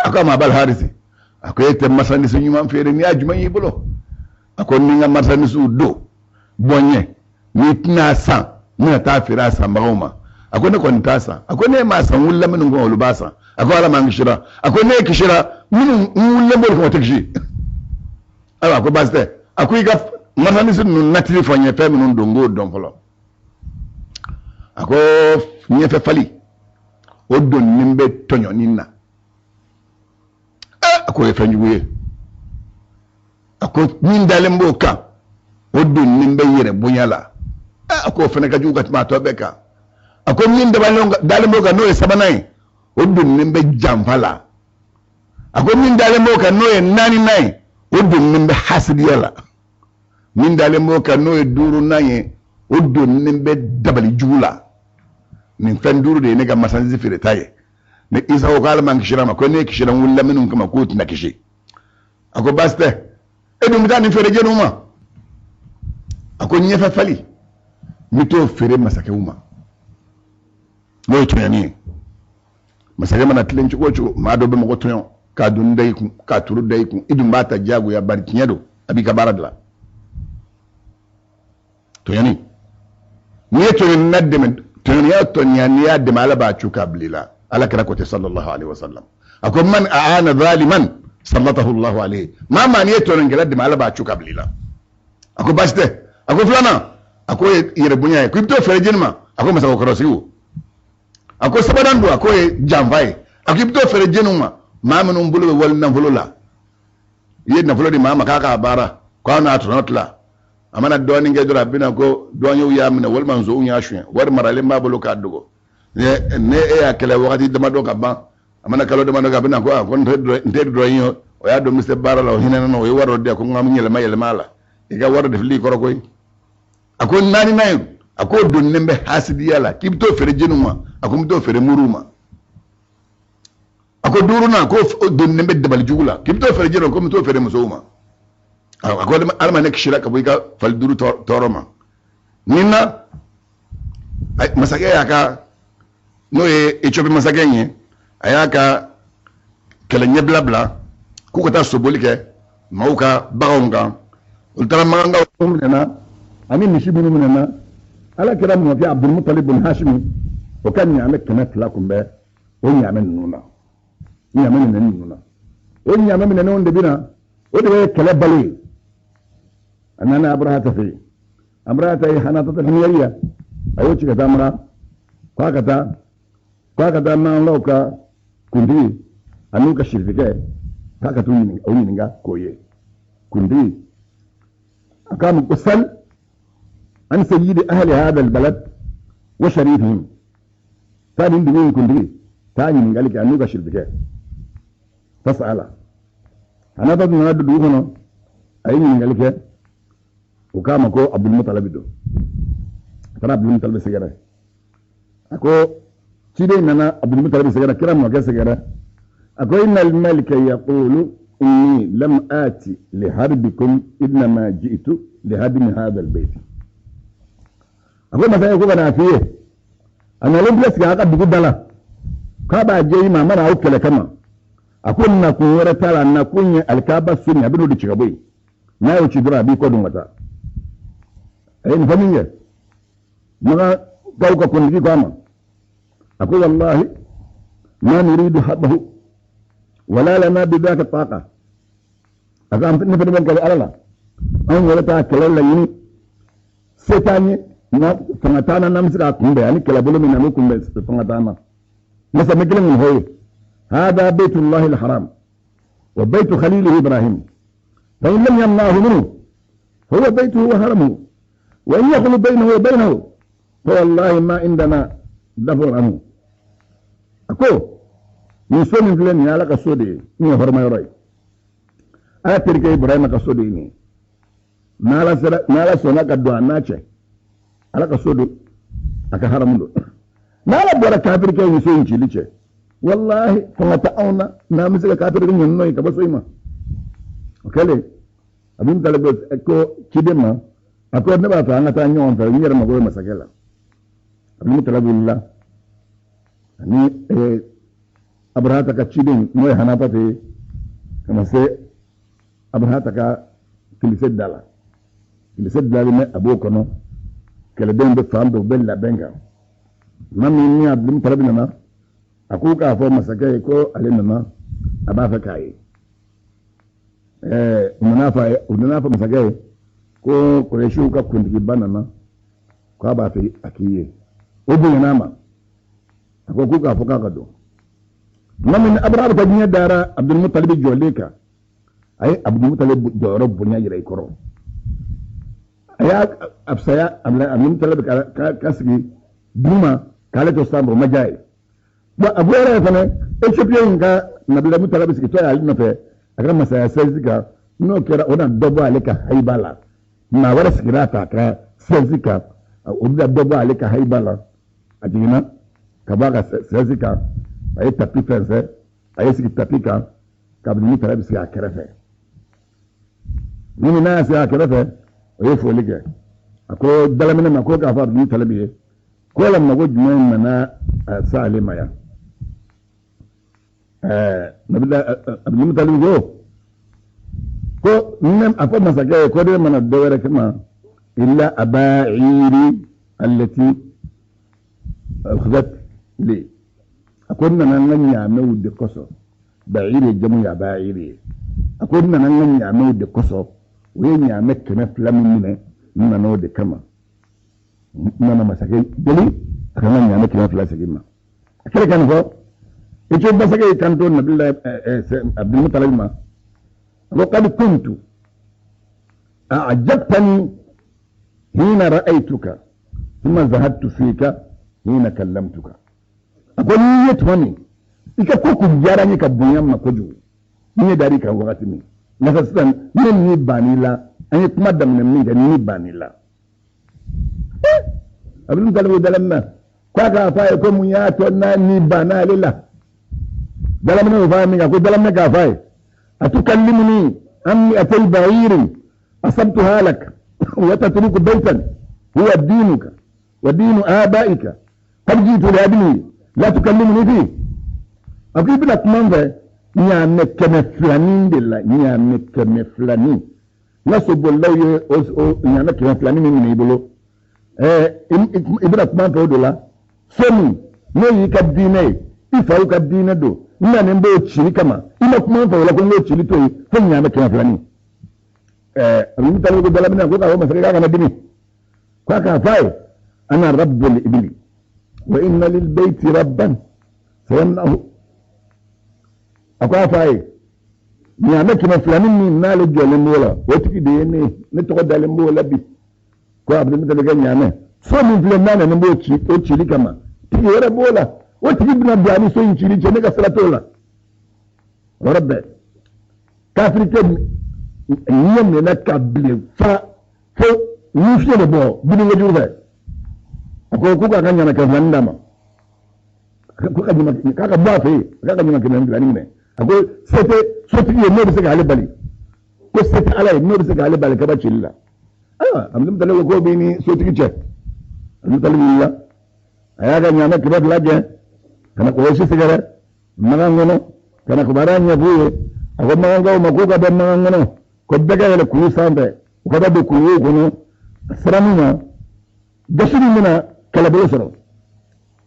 [SPEAKER 2] A ko a ma, Abal Harisi, a ko e tɛ marchandise ɲuman feere, n'i y'a jumɛn y'i bolo? A ko ni n ka marchandise don bɔ n ɲɛ, n'i tɛna san, n bɛna taa feere a sanbagaw ma. A ko ne kɔni t'a san. A ko ne m'a san, n wulila minnu kɔn, olu b'a san. A ko Ala m'an kisira. A ko ne kisira, minnu n wulilen b'olu kɔn, o tɛ kisi. Ayiwa, a ko baasi tɛ. A ko i ka marchandise ninnu natiri fɔ n ye, fɛn minnu don, n k'o dɔn fɔlɔ. A ko ɲɛfɛ fali, o donnen bɛ tɔɲɔni na. A ko o ye fɛn jugu ye. A ko min dalen b'o kan, o donnen bɛ yɛrɛ bonya la. A ko o fana ka jugu ka tɛmɛ a tɔ bɛɛ kan. A ko min dalen b'o kan, n'o ye sabanan ye, o donnen bɛ janfa la. A ko min dalen b'o kan, n'o ye naaninan ye, o donnen bɛ hasidiya la. Min dalen b'o kan, n'o ye duurunan ye, o donnen bɛ dabali jugu la. Nin fɛn duuru de ye ne ka marchandise feereta ye. Ni Isa ko k'ale man kisira ma, ko ne kisira n wulila minnu kama, k'o tɛna kisi. A ko baasi tɛ, e dun bɛ taa nin feere jɛniw ma? A ko ɲɛfɛ fali, n bɛ t'o feere masakɛw ma, n'o ye tɔɲɔni ye. Masakɛ mana tilen cogo o cogo, maa dɔ bɛ mɔgɔ tɔɲɔ k'a doni da i kun, k'a turu da i kun, i dun b'a ta diyagoya, bari tiɲɛ don, a b'i ka baara dilan. Tɔɲɔni, n'i ye tɔɲɔnina dɛmɛ Tɔɲɔniya o tɔɲɔniya, n'i y'a dɛmɛ, Ala b'a cu k'a bila i la. Ala kira ko ten, sallallahu alaihi wasallam. A ko man aana zaliman sallatahu Allahu alayhi. Maa maa n'i ye tɔɲɔnikɛla dɛmɛ, Ala b'a cu k'a bila i la. A ko baasi tɛ. A ko filanan, a ko ye yɛrɛ bonya ye, ko i bɛ t'o feere jeni ma? A ko masakɔrɔsigiw. A ko sabanan don, a ko ye janfa ye. A ko i bɛ t'o feere jeniw ma? Maa minnu bolo bɛ wali nafolo la, i ye nafolo di maa ma k'a k'a baara, k'a n'a tɔnɔ tila, a mana dɔɔnin kɛ dɔrɔn, a bɛna ko douaniers y'a minɛ walima nson y'a suɲɛ, wari maralen b'a bolo k'a dogo. Ne e y'a kɛlɛ wagati damadɔ ka ban, a mana kalo damadɔ kɛ, a bɛna ko a ko n tɛ dɔ in ye, o y'a dɔn n bɛ se baara la, o hinɛ na, o ye wari dɔ di yan ko n ka yɛlɛma yɛlɛma a la, i ka wari de fili i kɔrɔ koyi. A ko naaninan ye, a ko donnen bɛ hasidiya la, k'i bɛ t'o feere jeniw ma? A ko n bɛ t'o feere moriw ma. A ko duurunan, ko donnen bɛ dabali jugu la, k'i bɛ t'o feere jeniw ma? Ko n bɛ t'o feere musow ma. A ko Ala ma ne kisira ka bɔ i ka fali duuru tɔɔrɔ ma. Nin na masakɛ y'a ka, n'o ye Ethiopie masakɛ in ye, a y'a ka kɛlɛ ɲɛbila bila k'u ka taa soboli kɛ maaw ka baganw kan. Olu taara magankaw minɛna ani misi minnu minɛna, Ala kira mɔkɛ Abdulmutalib bin Hashimi, o ka ɲaamɛ 200 kun bɛ o ɲaamɛ ninnu na, ɲaamɛ minɛni ninnu na. O ɲaamɛ minɛnenw de bɛ na, o de bɛ kɛlɛ balo ye. A nana Abrahata fɛ yen. Abrahata ye Hanatata Himyariya, a y'o ci ka taa Maka, k'a ka taa magankaw ka kuntigi an'u ka sirifikɛ, k'a ka t'u ɲininka k'o ye kuntigi. A k'a ma ko sal an sayyidi ahli hadha albalad wa sharifihim, taa nin dugu in kuntigi, taa ɲininkali kɛ an'u ka sirifikɛ. Fasala Hanatata nana don dugu kɔnɔ, a ye ɲininkali kɛ, o k'a ma ko Abdulmutalabi don. A taara Abdulmutalabi sɛgɛrɛ. A ko ciden nana Abdulmutalabi sɛgɛrɛ, kira mɔkɛ sɛgɛrɛ. A ko inna almalika yaqulu inni lam ati liharbikum innama ji'tu lihadmi hadha albayt. A ko masakɛ ko ka n'a f'i ye, a nalen filɛ sigi a ka dugu da la, k'a b'a jɛ i ma, a mana aw kɛlɛ kama. A ko nakun wɛrɛ t'a la, nakun ye alikaba so nin, a bɛ n'o de ci ka bɔ yen. N'a y'o ci dɔrɔn, a b'i kɔ don ka taa. A ye nin fɔ min kɛ, magankaw ka kuntigi ko a ma, a ko wallahi ma nuridu harbahu wala lana bidaka taqa. A ko ne fana bɛ n kali Ala la, anw yɛrɛ t'a kɛlɛ laɲini, se t'an ye, na fanga t'an na n'an bɛ se k'a kunbɛn, ani kɛlɛbolo min na an bɛ kunbɛn, fanga t'an na. Masa bɛ kelen mun fɔ ye: hada baytullahi alharam wa baytu khalilihi Ibrahim, fa in lam yamna'hu minhu fahuwa baytuhu wa haramuhu, wa in yakhlu baynahu wa baynahu fa wallahi ma indana dafur anhu. A ko nin so min filɛ nin ye, Ala ka so de ye, nin ye hɔrɔma yɔrɔ ye, Ala terikɛ Ibrahima ka so de ye nin ye. N'Ala sera, n'Ala sɔnna ka don a n'a cɛ, Ala ka so don, a ka haramu don. N'Ala bɔra kafirikɛ in so in cili cɛ, wallahi fanga tɛ anw na n'an bɛ se ka kafirikɛ ɲɔni ye ka bɔ so in ma. O kɛlen, Abdulmutalib ko ciden ma, a ko ne b'a fɛ an ka taa ɲɔgɔn fɛ, n yɛrɛ mago bɛ masakɛ la. Abdulmutalib wulila ani Abrahata ka ciden, n'o ye Hanatata ye, ka na se Abrahata ka kilise da la. Kilise dilanlen bɛ, a b'o kɔnɔ, kɛlɛdenw bɛ fan bɛɛ, u bɛ labɛn kan. Tuma min ni Abdulmutalib nana, a ko k'a fɔ masakɛ ye ko ale nana, a b'a fɛ k'a ye. U nana fɔ a ye, u nana fɔ masakɛ ye ko Kurɛsiw ka kuntigiba nana, k'a b'a fɛ a k'i ye. O bonyana a ma, a ko k'u k'a fɔ k'a ka don. Tuma min Abraha ka diɲɛ dara Abdulmutalib jɔlen kan, a ye Abdulmutalib jɔyɔrɔ bonya yira i kɔrɔ. A y'a a fisaya Abdulmutalib ka sigi duguma k'ale to sanfɛ, o ma diya ye. Bon, a bɔra yen fana, Éthiopien in ka Nabila Mutalib sigitɔ ye ale nɔfɛ a ka masaya sɛzi kan, n'o kɛra o na dɔ bɔ ale ka hayiba la. Maa wɛrɛ sigira a fɛ a ka sɛzi kan, o bɛna dɔ bɔ ale ka hayiba la. A jiginna ka bɔ a ka sɛzi kan, a ye tapis fɛnsɛn, a ye sigi tapis kan, ka Abdulmutalib sigi a kɛrɛfɛ. Ni n'a y'a sigi a kɛrɛfɛ, o ye foli kɛ. A ko dalaminɛ ma ko k'a fɔ Abdulmutalib ye ko yala mago jumɛn nana sa ale ma yan? Nabila Abdulmutalib ko ne a fɔ masakɛ ye ko ne mana dɔ wɛrɛ kama illa abairi allati Le a ko n nana n ka ɲaamɛw de kosɔn. Ba'ir ye jamu ye, a ba'ir ye. A ko n nana n ka ɲaamɛw de kosɔn, u ye ɲaamɛ 200 min minɛ, n nana o de kama. N nana masakɛ deli a ka n ka ɲaamɛ 200 segin ma. A kɛlen ka nin fɔ, Ethiopie masakɛ y'i kanto Nabila Abdulmutalib ma, a ko qad kuntu a'jabtani hina ra'aytuka thumma zahadtu fika hina kallamtuka. A ko n'i ye tuma min i ka ko kun diyara n ye ka bonya n ma kojugu, n ye dar'i kan wagati min, nka sisan ne ni bann'i la, an ye kuma daminɛ min kɛ, ni bann'i la. Abdulmutalib ko dalaminɛ k'a k'a fɔ a ye ko mun y'a to n'a ni banna ale la. Dalaminɛ y'o fɔ a ye min kɛ, ko dalaminɛ k'a fɔ a ye atukallimuni an mi'atay ba'irin asabtuha lak wa tatruku baytan huwa dinuka wa dinu abaika qad jitu li adli la tukallimuni fi. A ko i bɛna kuma n fɛ ɲaamɛ 200 de la, ɲaamɛ 200. N ka sobolilaw ye o ɲaamɛ 200 min minɛ i bolo, i bɛna kuma n fɛ o de la. So min n'o y'i ka diinɛ ye, i faw ka diinɛ don, n nanen b'o cili kama, i ma kuma n fɛ o la ko n k'o cili to yen fo ɲaamɛ 200. Abdulmutalib ko dalaminɛ ko k'a fɔ masakɛ k'a kana dimi, k'a k'a fɔ a ye ana rabbul ibili wa inna lil bayti rabban sayamnahu. A ko a fɔ a ye ɲaamɛ 200 min n'ale jɔlen b'o la, o tigi de ye ne ye, ne tɔgɔ dalen b'o la bi. Ko Abdulmutalib ka ɲaamɛ so min filɛ n'a nana b'o ci, o cili kama, tigi wɛrɛ b'o la, o tigi bɛna don a ni so in cili cɛ, ne ka sira t'o la. O yɔrɔ bɛɛ kafirikɛ ɲɛ minɛ ka bilen fa fo ni fiɲɛ bɛ bɔ bini kojugu fɛ. A ko k'u k'a ka ɲaamɛ 200 d'a ma, k'a ka bɔ a fɛ yen, k'a ka ɲaamɛ 200 minɛ. A ko se tɛ sotigi ye n'o bɛ se k'ale bali, ko se tɛ Ala ye n'o bɛ se k'ale bali kaba cili la. Ayiwa Abdulmutalib ko k'o b'i ni sotigi cɛ. Abdulmutalib wulila, a y'a ka ɲaamɛ 200 gɛn ka na kɔlɔsi sɛgɛrɛ Makan kɔnɔ, ka na kibaruya ɲɛf'u ye. A ko Makankaw ma k'u ka bɔ Makan kɔnɔ, ko bɛɛ ka yɛlɛ kulu sanfɛ, u ka taa don kuluw kɔnɔ. A sera min ma, gasi min bɛna kɛlɛbolo sɔrɔ,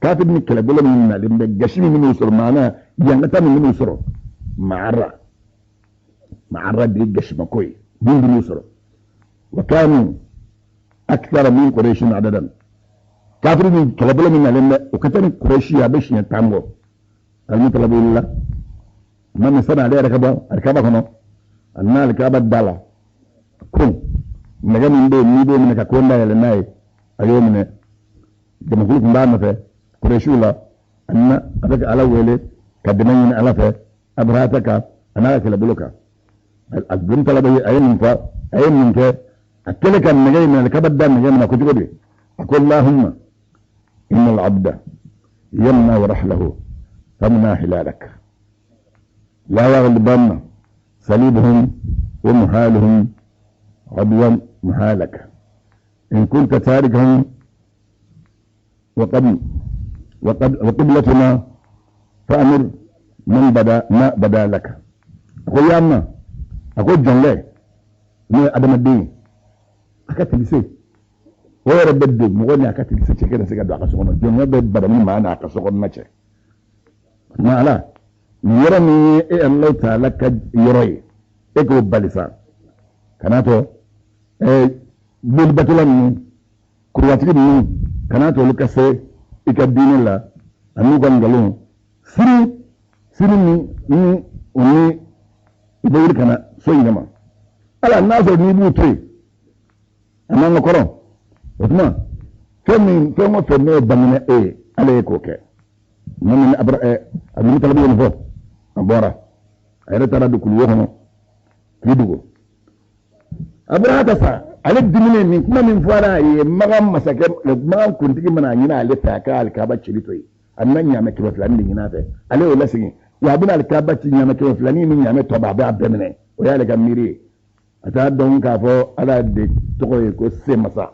[SPEAKER 2] kafiri ni kɛlɛbolo min nalen bɛ, gasi min bɛn'u sɔrɔ, maana yankata min bɛn'u sɔrɔ, maara maara de ye gasimako ye min bɛn'u sɔrɔ. Wa kanu akthara min quraishin adadan, kafiri ni kɛlɛbolo min nalen bɛ, o ka ca ni Quraishi ye, a bɛ siɲɛ 10 bɔ. Abdulmutalib wulila ma min sani ale yɛrɛ ka bɔ alikaba kɔnɔ, a nana alikaba da la, kon nɛgɛ min bɛ yen n'i b'o minɛ ka kon dayɛlɛ n'a ye, a y'o minɛ. Jamakulu tun b'a nɔfɛ Quraishiw la, a nana a bɛ ka Ala wele ka dɛmɛ ɲini Ala fɛ Abrahata kan a n'a ka kɛlɛbolo kan. Abdulmutalib a ye nin fɔ, a ye nin kɛ, a kɛlen ka nɛgɛ in minɛ, alikaba da nɛgɛ minɛ ko cogo di? A ko Allahumma inna al-abda yamna wa rahlahu famna hilalak la yaghlibanna salibuhum wa muhaluhum adwan muhalak in kunta tarikahum wa qiblatuna fa'amir man bada ma bada lak. A ko ya ma, a ko jɔnkɛ n'o ye adamaden ye, a ka tilise o yɛrɛ bɛ don mɔgɔ ni a ka tilise cɛ kana se ka don a ka so kɔnɔ. Jɔnkɛ bɛ bada ni maa n'a ka so kɔnɔna cɛ. Ma Ala, nin yɔrɔ min ye e Alahu taala ka yɔrɔ ye, e k'o bali sa, kan'a to bolibatola ninnu, kurubatigi ninnu, kan'a to olu ka se i ka diinɛ la, a n'u ka nkalon siri siri min ni o ni u bɛ wuli ka na so in kama. Ala n'a sɔrɔ n'i b'u to yen, a n'an ka kɔrɔ, o tuma fɛn min fɛn o fɛn n'o bangena e ye, Ala ye k'o kɛ. Maa min Abdulmutalib ye nin fɔ, a bɔra, a yɛrɛ taara don kuluwo kɔnɔ k'i dogo. Abrahata sa, ale diminen nin kuma min fɔra a ye, Makan masakɛ, Makan kuntigi mana a ɲini ale fɛ a ka alikaba cili to yen, a bɛna ɲaamɛ 200 de ɲini a fɛ, ale y'o lasegin. Wa a bɛna alikaba ci ɲaamɛ 200 ni ɲaamɛ tɔ bɛɛ, a bɛ a bɛɛ minɛ. O y'ale ka miiri ye. A t'a dɔn k'a fɔ Ala de tɔgɔ ye ko Semasa.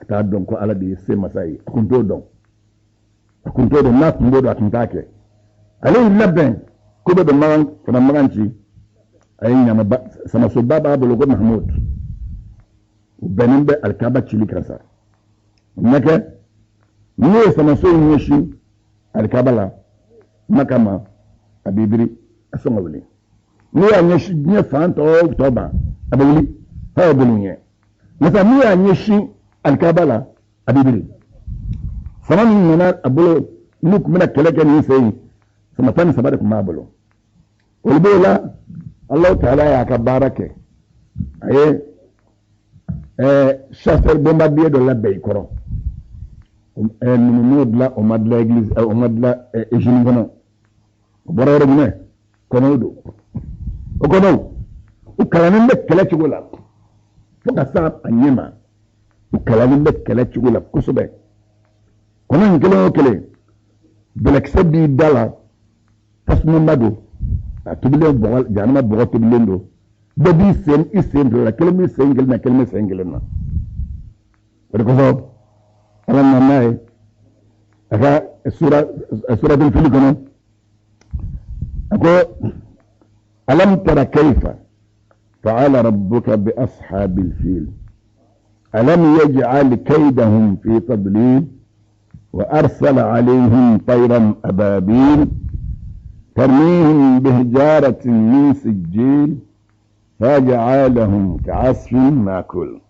[SPEAKER 2] A t'a dɔn ko Ala de ye Semasa ye. A kun t'o dɔn. A kun t'o dɔn, n'a kun b'o dɔn, a kun t'a kɛ. Ale y'i labɛn ko bɛ bɛn Makan, ka na Makan ci. A ye ɲaamɛba, samasoba b'a bolo ko Mahamud. U bɛnnen bɛ alikaba cili kan sa. O ma kɛ, N'u ye samaso in ɲɛsin alikaba la, Maka ma, a b'i biri, a sɔn ka wuli. N'u y'a ɲɛsin diɲɛ fan tɔw tɔ ma, a bɛ wuli f'a bɛ boli u ɲɛ. Nka n'u y'a ɲɛsin alikaba la, a b'i biri. Sama min nana a bolo, n'u tun bɛna kɛlɛ kɛ nin sen in, sama 13 de tun b'a bolo. Olu b'o la, Alahu taala y'a ka baara kɛ. A ye chasseur bombardier dɔ labɛn i kɔrɔ. Ninnu m'o dilan, o ma dilan église, o ma dilan usine kɔnɔ. O bɔra yɔrɔ jumɛn? Kɔnɔw don. O kɔnɔw, u kalannen bɛ kɛlɛ cogo la fo ka s'a a ɲɛ ma. U kalannen bɛ kɛlɛ cogo la kosɛbɛ. Kɔnɔ in kelen o kelen, bɛlɛkisɛ b'i da la, tasumaba don, a tobilen bɔgɔ, jahanama bɔgɔ tobilen don. Bɛɛ b'i sen i sen fila la, kelen b'i sen kelen na, kelen bɛ sen kelen na. O de kosɔn Ala nana n'a ye a ka suratul fili kɔnɔ, a ko alam tara kayfa fa'ala rabbuka bi ashabil fil alam yaj'al kaydahum fi tadlil wa arsala alayhim tayran ababil tarmihim bihijaratin min sijil faja'alahum ka'asfin ma'kul.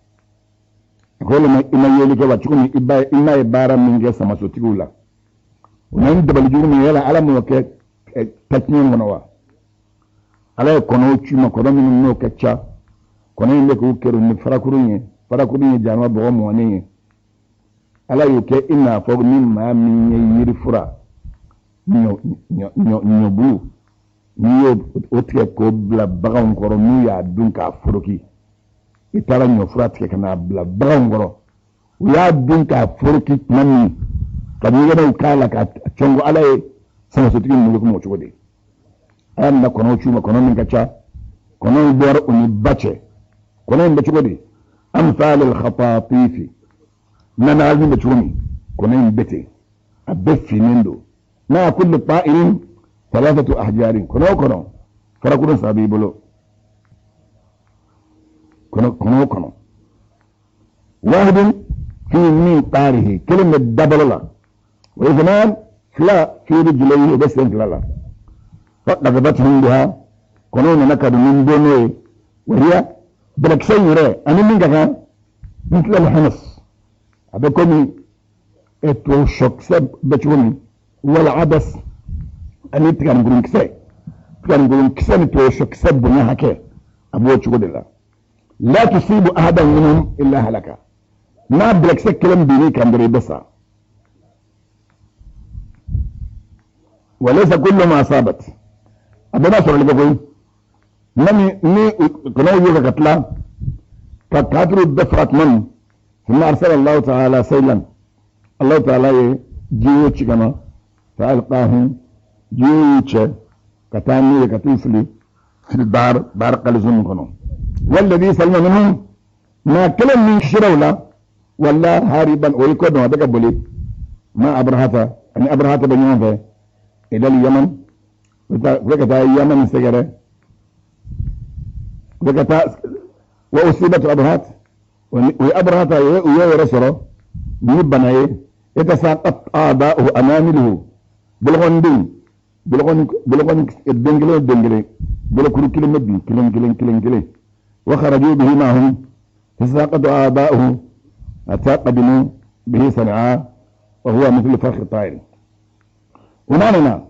[SPEAKER 2] A ko i ma yeli kɛ wa cogo min i ma ye baara min kɛ samasotigiw la, o na ni dabali jugu min yala Ala m'o kɛ tatiɲɛ kɔnɔ wa? Ala ye kɔnɔw ci ma, kɔnɔ minnu n'o ka ca, kɔnɔ in bɛ k'u kɛrun ni farakurun ye, farakurun ye jahanama bɔgɔ mɔnnen ye. Ala y'o kɛ i n'a fɔ ni maa min ye yirifura ɲɔbulu, n'i y'o tigɛ k'o bila baganw kɔrɔ, n'u y'a dun k'a foroki. I taara ɲɔfura tigɛ ka n'a bila baganw kɔrɔ, u y'a dun k'a foroki tuma min ka ɲɛgɛnɛw k'a la ka cɔngo, Ala ye samasotigi ninnu kuma o cogo de. Ala nana kɔnɔw ci u ma, kɔnɔ min ka ca, kɔnɔw bɔra u ni ba cɛ. Kɔnɔ in bɛ cogo di? Amthal al-khatatifi, nanagani bɛ cogo min, kɔnɔ in bɛ ten, a bɛɛ finnen don. Ma'a kulli ta'irin thalathatu ahjarin, kɔnɔ o kɔnɔ farakurun saba b'i bolo, kɔnɔ o kɔnɔ. Wahidun fi minqarihi, kelen bɛ dabalo la, wa ithnan, fila, fi rijlayhi, o bɛ sen fila la. Fa qadhafathum biha, kɔnɔw nana ka don ni bon n'o ye. Wa hiya, bɛlɛkisɛ in yɛrɛ ani min ka kan, mithla al-hanas, a bɛ komi tubabu sɔkisɛ bɛ cogo min, wala adas, ani tiganinkurunkisɛ, tiganinkurunkisɛ ni tubabu sɔkisɛ bonya hakɛ, a b'o cogo de la. La tusibu ahadan minhum illa halaka, n'a bɛlɛkisɛ kelen binn'i kan dɔrɔn i bɛ sa. Wa laysa kullu ma asabat, a bɛɛ b'a sɔrɔli kɛ koyi. Ni kɔnɔw y'o kɛ ka tila ka kafiriw bɛɛ faga tuma min, thumma arsala Allahu ta'ala saylan, Allahu ta'ala ye jiwo ci ka na, fa alqahum, jiwo y'u cɛ ka taa n'u ye ka t'u fili fil bahr, bahr Qalzum kɔnɔ. Walladhi salima minhum, maa kelen min kisira u la, wala hariban, o y'i kɔ dɔn, a bɛ ka boli, ma Abrahata, ani Abrahata bɛ ɲɔgɔn fɛ, ilal Yaman, u bɛ ka taa Yaman sɛgɛrɛ, u bɛ ka taa wa usibatu Abrahat, o ye Abrahata ye, u y'o yɛrɛ sɔrɔ ni bana ye, yatasaqat a'da'uhu anamiluhu, bolokɔnidenw, bolokɔni den kelen o den kelen, bolokuru kelen bɛ bin kelen kelen kelen kelen. Wa kharaju bihi ma'ahum tasaqatu a'da'uhu hatta qadimu bihi Sana'a wa huwa mithlu farkhi ta'ir. O n'a nana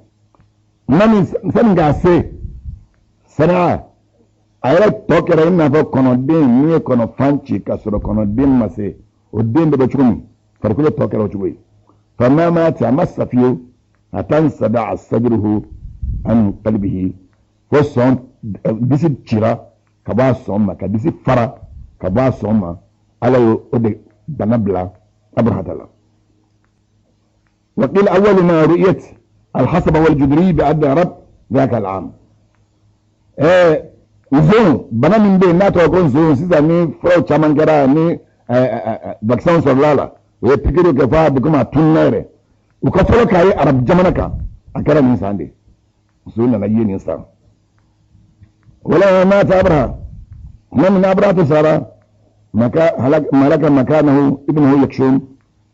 [SPEAKER 2] tuma min sani k'a se Sana'a, a yɛrɛ tɔ kɛra i n'a fɔ kɔnɔden min ye kɔnɔ fan ci ka sɔrɔ kɔnɔden ma se, o den bɛ bɔ cogo min, farikolo tɔ kɛra o cogo ye. Fama mata, a ma sa fiyewu, hatta insada'a sadruhu an qalbihi, fo sɔn disi cira ka bɔ a sɔn ma, ka disi fara ka bɔ a sɔn ma. Ala y'o de bana bila Abrahata la. Wa qila awwalu ma ru'iyat al-hasaba wal-judri bi ardi arab dhaka al-am. Nson bana min bɛ yen n'a tɔgɔ ko nson, sisan ni furaw caman kɛra ni vaccin sɔrɔla la, u ye pikiriw kɛ f'a bɛ komi a tununna yɛrɛ. U ka fɔlɔ k'a ye arabu jamana kan, a kɛra nin san de, nson nana ye nin san. Wala mata Abraha, tuma min Abrahata sara, malaka makanahu ibnuhu Yakshum,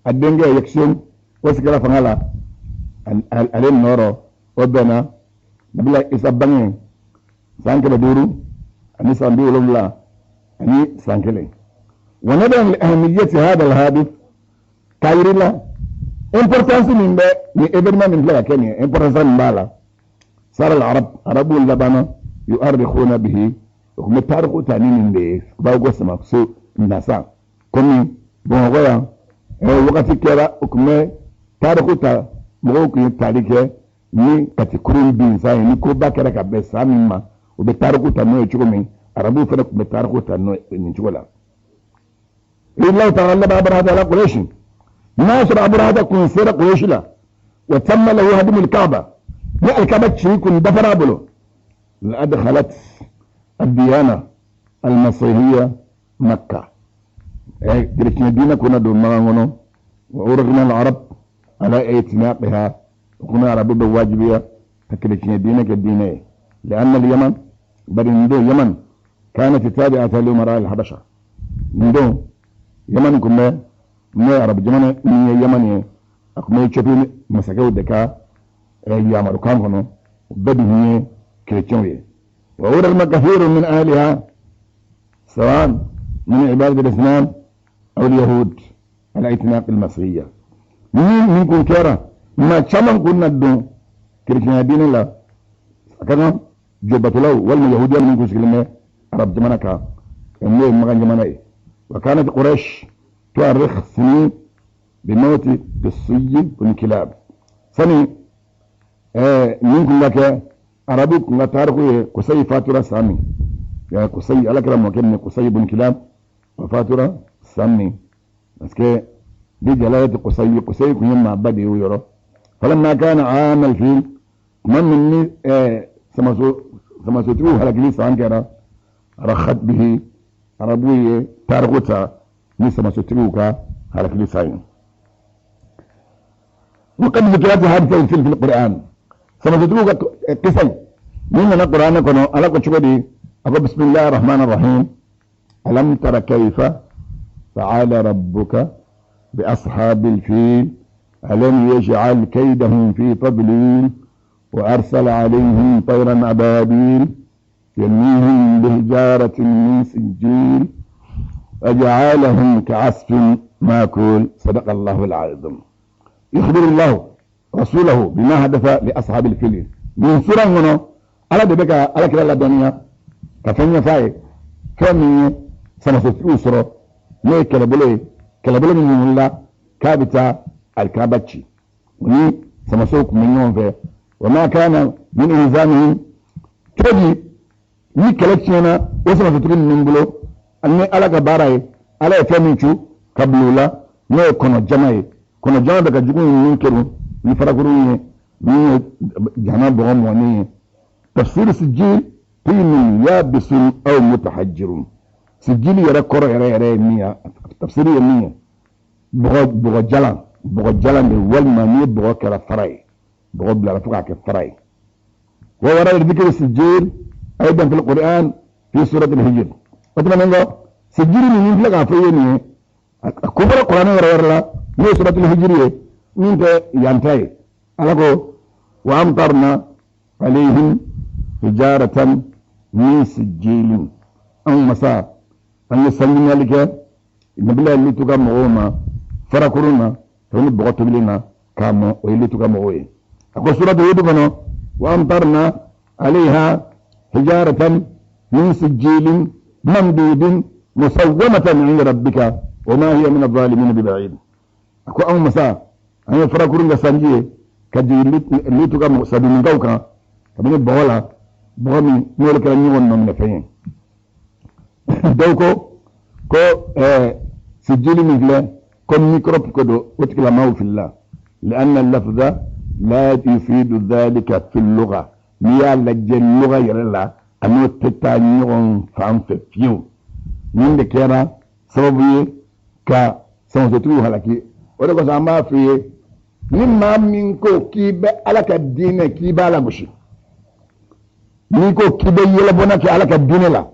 [SPEAKER 2] a denkɛ Yakshum, O sigira fanga la ale nɔrɔ, o bɛnna Nabila Isa bange san 571. Wa nadaran li ahamiyati hada alhadith, k'a yir'i la importance min bɛ nin événement min filɛ ka kɛ nin ye, importance min b'a la. Sara al-arab, arabu labanna yu'arrikhuna bihi, o tun bɛ tariku ta ni nin de ye, u b'a ko samaso nasa. Komi Bamakɔ yan, wagati kɛra o tun bɛ tariku ta, mɔgɔw tun ye tali kɛ ni Kati kurun bin san ye, ni koba kɛra ka bɛn san min ma, u bɛ tariku ta n'o ye cogo min, arabuw fana tun bɛ tariku ta n'o ye nin cogo la. Lillahi ta'ala Abrahata ala Quraysh, n'a sɔrɔ Abrahata kun sera Quraysh la, wa tamma lahu hadimu al-Kaaba, ni alkaba ci kun dafara a bolo, la adkhalat ad-diyana al-masihiyya Makka, chrétien diinɛ kunna don Makan kɔnɔ, wa urghima al-arab ala i'tinaqiha, kuna arabu bɛ wajibiya ka chrétien diinɛ kɛ diinɛ ye. Lianna al-yaman, bari nin don Yaman kanat tabi'atan li umara al-habasha, nin don Yaman kun bɛ, n'o ye arabu jamana min ye Yaman ye, a kun bɛ Ethiopie masakɛw de ka yamarukan kɔnɔ, o bɛɛ dun ye chrétienw ye. Wa urghima kathirun min ahliha sawan min ibadati al-asnam aw al-yahud ala itinaq al-masihiyya. Ni nin kun kɛra, maa caman kun na don chrétien diinɛ la, a ka kan jobatolaw walima yahudiya minnu kun sigilen bɛ arab jamana kan, n'o ye Makan jamana ye. Wa kanat Quraysh tu'arrikh sinin bimawti Qusayy bin Kilab. Sani nin kun ka kɛ, arabu kun ka tariku ye Qusayy fatura san min, Qusayy Ala kɛra mɔkɛ min ye, Qusayy bin Kilab o fatura san min, parce que bi jalalati Qusayy, Qusayy kun ye maaba de ye o yɔrɔ. Falamma kana aam al-fil, tuma min ni samasotigiw halakili san kɛra, rakhat bihi, arabu ye tariku ta ni samasotigiw ka halakili san ye. وقد ذكرت هذه الفيل في القرآن، samasotigiw ka kisa min nana Qur'an kɔnɔ, Ala ko cogo di? A ko bismillahi rahman rahim, alam tara kayfa fa'ala rabbuka bi ashabil fil alam yaj'al kaydahum fi tadlil wa arsala alayhim tayran ababil يرميهم بحجارة من سجيل وجعلهم كعصف ماكول. صدق الله العظيم. يخبر الله رسوله بما حدث لأصحاب الفيل من سورة هنا. على دبك على كلا الدنيا كفن فاي كم سنة أسرة ني كلبولي كلبولي من الله كابتا الكابتشي وني سمسوك من يوم في وما كان من إلزامهم تجي ni kɛlɛ tiɲɛna o samasotigi ninnu bolo, ani Ala ka baara ye, Ala ye fɛn min cu ka bila u la, n'o ye kɔnɔ jama ye. Kɔnɔ jama bɛ ka jugu ninnu kerun ni farakurun ye, min ye jama bɔgɔ mɔnen ye. Tafsir sijil tinun yabisun aw mutahajjirun. Sijili yɛrɛ kɔrɔ yɛrɛ yɛrɛ ye min ye, tafsiri ye min ye, bɔgɔ jalan, bɔgɔ jalan de, walima n'i ye bɔgɔ kɛra fara ye, bɔgɔ bilara fo k'a kɛ fara ye. Wa warada dhikru sijil أيضا في القرآن في سورة الهجر. أتمنى أن سجل من فلك عفيني كبر القرآن ورا من سورة الهجر من ينتهي على وأمطرنا عليهم حجارة من سجيل. أو مساء أن يسلم لك النبي اللي تقام فرقرنا تقول بغتوا لنا كام ويلي تقام وين. أقول سورة الهجر وأمطرنا عليها حجارة من سجيل ممدود مسومة عند ربك وما هي من الظالمين ببعيد. أكو أو مساء أنا فرقرنا سنجي كجي اللي تقام سبيل قوكا كمن بولا بغمي نولك لن يغنى من فين دوكو كو سجيل مثل كم ميكروب كدو وتكلا ماو في الله، لأن اللفظ لا يفيد ذلك في اللغة. ميا لجل اللغة يرلا أنو تتانيون فان في فيو من دكيرا سببي كا سنسوتو هلاكي ولكو ساما في مما منكو كيب على كدين كيب على مشي منكو كيب يلبونا كي على كدين لا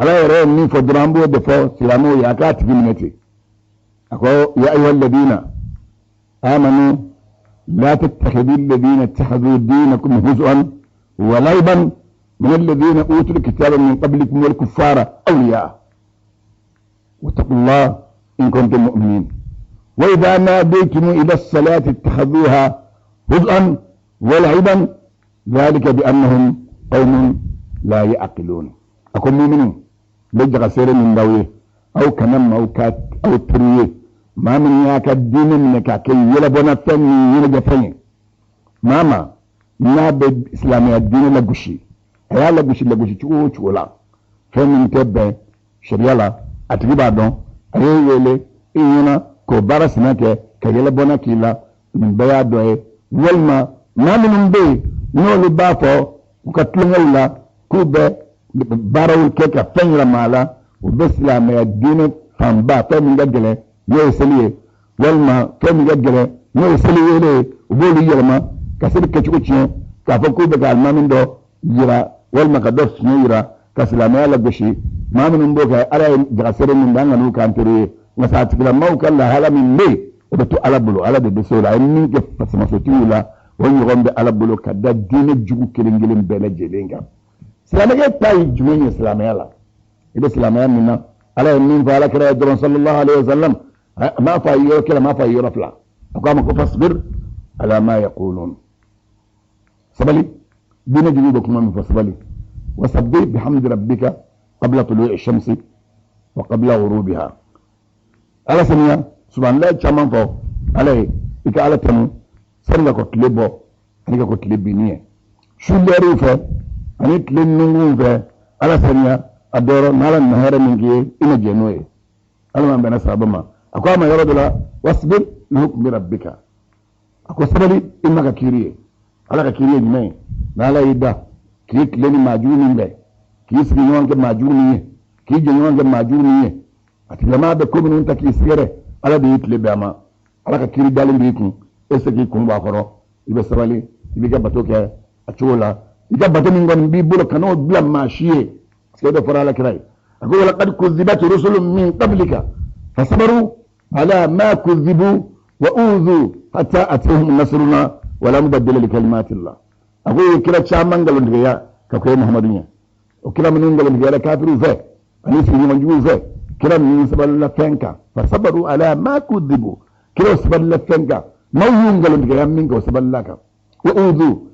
[SPEAKER 2] على يرى من فدرامبو دفو سلامو ياكات جمنتي أقول يا أيها الذين amanu la tattakhidhu alladhina ittakhadhu dinakum huzwan wa laiban min alladhina utul kitaba min qablikum wal kuffara awliya wattaqullah in kuntum mu'minin wa idha nadaytum ila as-salati ittakhadhuha huzwan wa la'iban dhalika bi annahum qaumun la ya'qilun. A ko muminu, n bɛ jaga seere min d'aw ye, aw kana maaw ka aw teri ye, maa min y'a ka diinɛ minɛ k'a kɛ yɛlɛbɔnna fɛn ni ɲɛnajɛfɛn ye, maa ma n'a bɛ silamɛya diinɛ lagosi, a y'a lagosi lagosi cogo o cogo la, fɛn min tɛ bɛn sariya la, a tigi b'a dɔn, a y'e wele i ɲɛna k'o baara sina kɛ ka yɛlɛbɔnna k'i la, nin bɛɛ y'a dɔ ye. Walima maa minnu bɛ yen n'olu b'a fɔ u ka tulonkɛw la k'u bɛ baaraw kɛ ka fɛn yira maa la, u bɛ silamɛya diinɛ fanba, fɛn min ka gɛlɛn n'o ye seli ye, walima fɛn min ka gɛlɛn n'o ye seli wele ye, u b'olu yɛlɛma ka seli kɛcogo tiɲɛ, k'a fɔ k'u bɛ ka alimami dɔ yira walima ka dɔ fiɲɛ yira ka silamɛya lagosi. Maa minnu b'o kɛ, Ala ye jagasere min da, an ka n'u k'an teri ye. Nka sa a tigilamaaw ka lahala min bɛ yen, o bɛ to Ala bolo, Ala de bɛ se o la. A ye min kɛ fasamasotigiw la, o ɲɔgɔn bɛ Ala bolo ka da diinɛ jugu kelen kelen bɛɛ lajɛlen kan. Silamɛkɛ ta ye jumɛn ye silamɛya la? I bɛ silamɛya min na, Ala ye min fɔ Ala kira ye dɔrɔn, sallallahu alaihi wa sallam, a m'a fɔ a ye yɔrɔ kelen, a m'a fɔ a ye yɔrɔ fila. A ko a ma ko fasbir ala ma yaqulun, sabali, diinɛ jugu bɛ kuma min fɔ, sabali. Wasabbih bihamdi rabbika qabla tulu'i shamsi wa qabla ghurubiha. Ala saniya, subhanallah caman fɔ Ala ye, i ka Ala tanu sani ka kɔ tile bɔ ani ka kɔ tile binni ye, su lɛriw fɛ ani tile nunkunw fɛ. Ala saniya a dɔrɔ n'Ala nana hɛrɛ min k'i ye, i na jɛ n'o ye. Ala m'an bɛnna sababa ma. A ko a ma yɔrɔ dɔ la, wasbir lihukmi rabbika, a ko sabali i ma ka kiiri ye. Ala ka kiiri ye jumɛn ye? N'Ala y'i da k'i tile ni maa jugu min bɛn, k'i sigi ɲɔgɔn kɛ maa jugu min ye, k'i jɛ ɲɔgɔn kɛ maa jugu min ye, a tigilamaa bɛ ko minnu ta k'i sɛgɛrɛ, Ala de y'i tile bɛn a ma. Ala ka kiiri dalen b'i kun, e se k'i kun bɔ a kɔrɔ. I bɛ sabali, i b'i ka bato kɛ a cogo la. I ka bato min kɔni b'i bolo, kan'o bila maa si ye, parce que o de fɔra Ala kira ye. A ko walaqad kuzibat rusulun min qablika fasabaru ala ma kuzibu wa uzu hatta atihum nasruna wala mubaddila li kalimatillah. A ko ye kira caman nkalontigiya ka ko ye Muhammadu ɲɛ. O kira minnu nkalontigiyara kafiriw fɛ ani sigiɲɔgɔn juguw fɛ, kira ninnu sabalila fɛn kan. Fasabaru ala ma kuzibu, kiraw sabalila fɛn kan, maaw y'u nkalontigiya min kɛ, o sabalila kan. Wa uzu,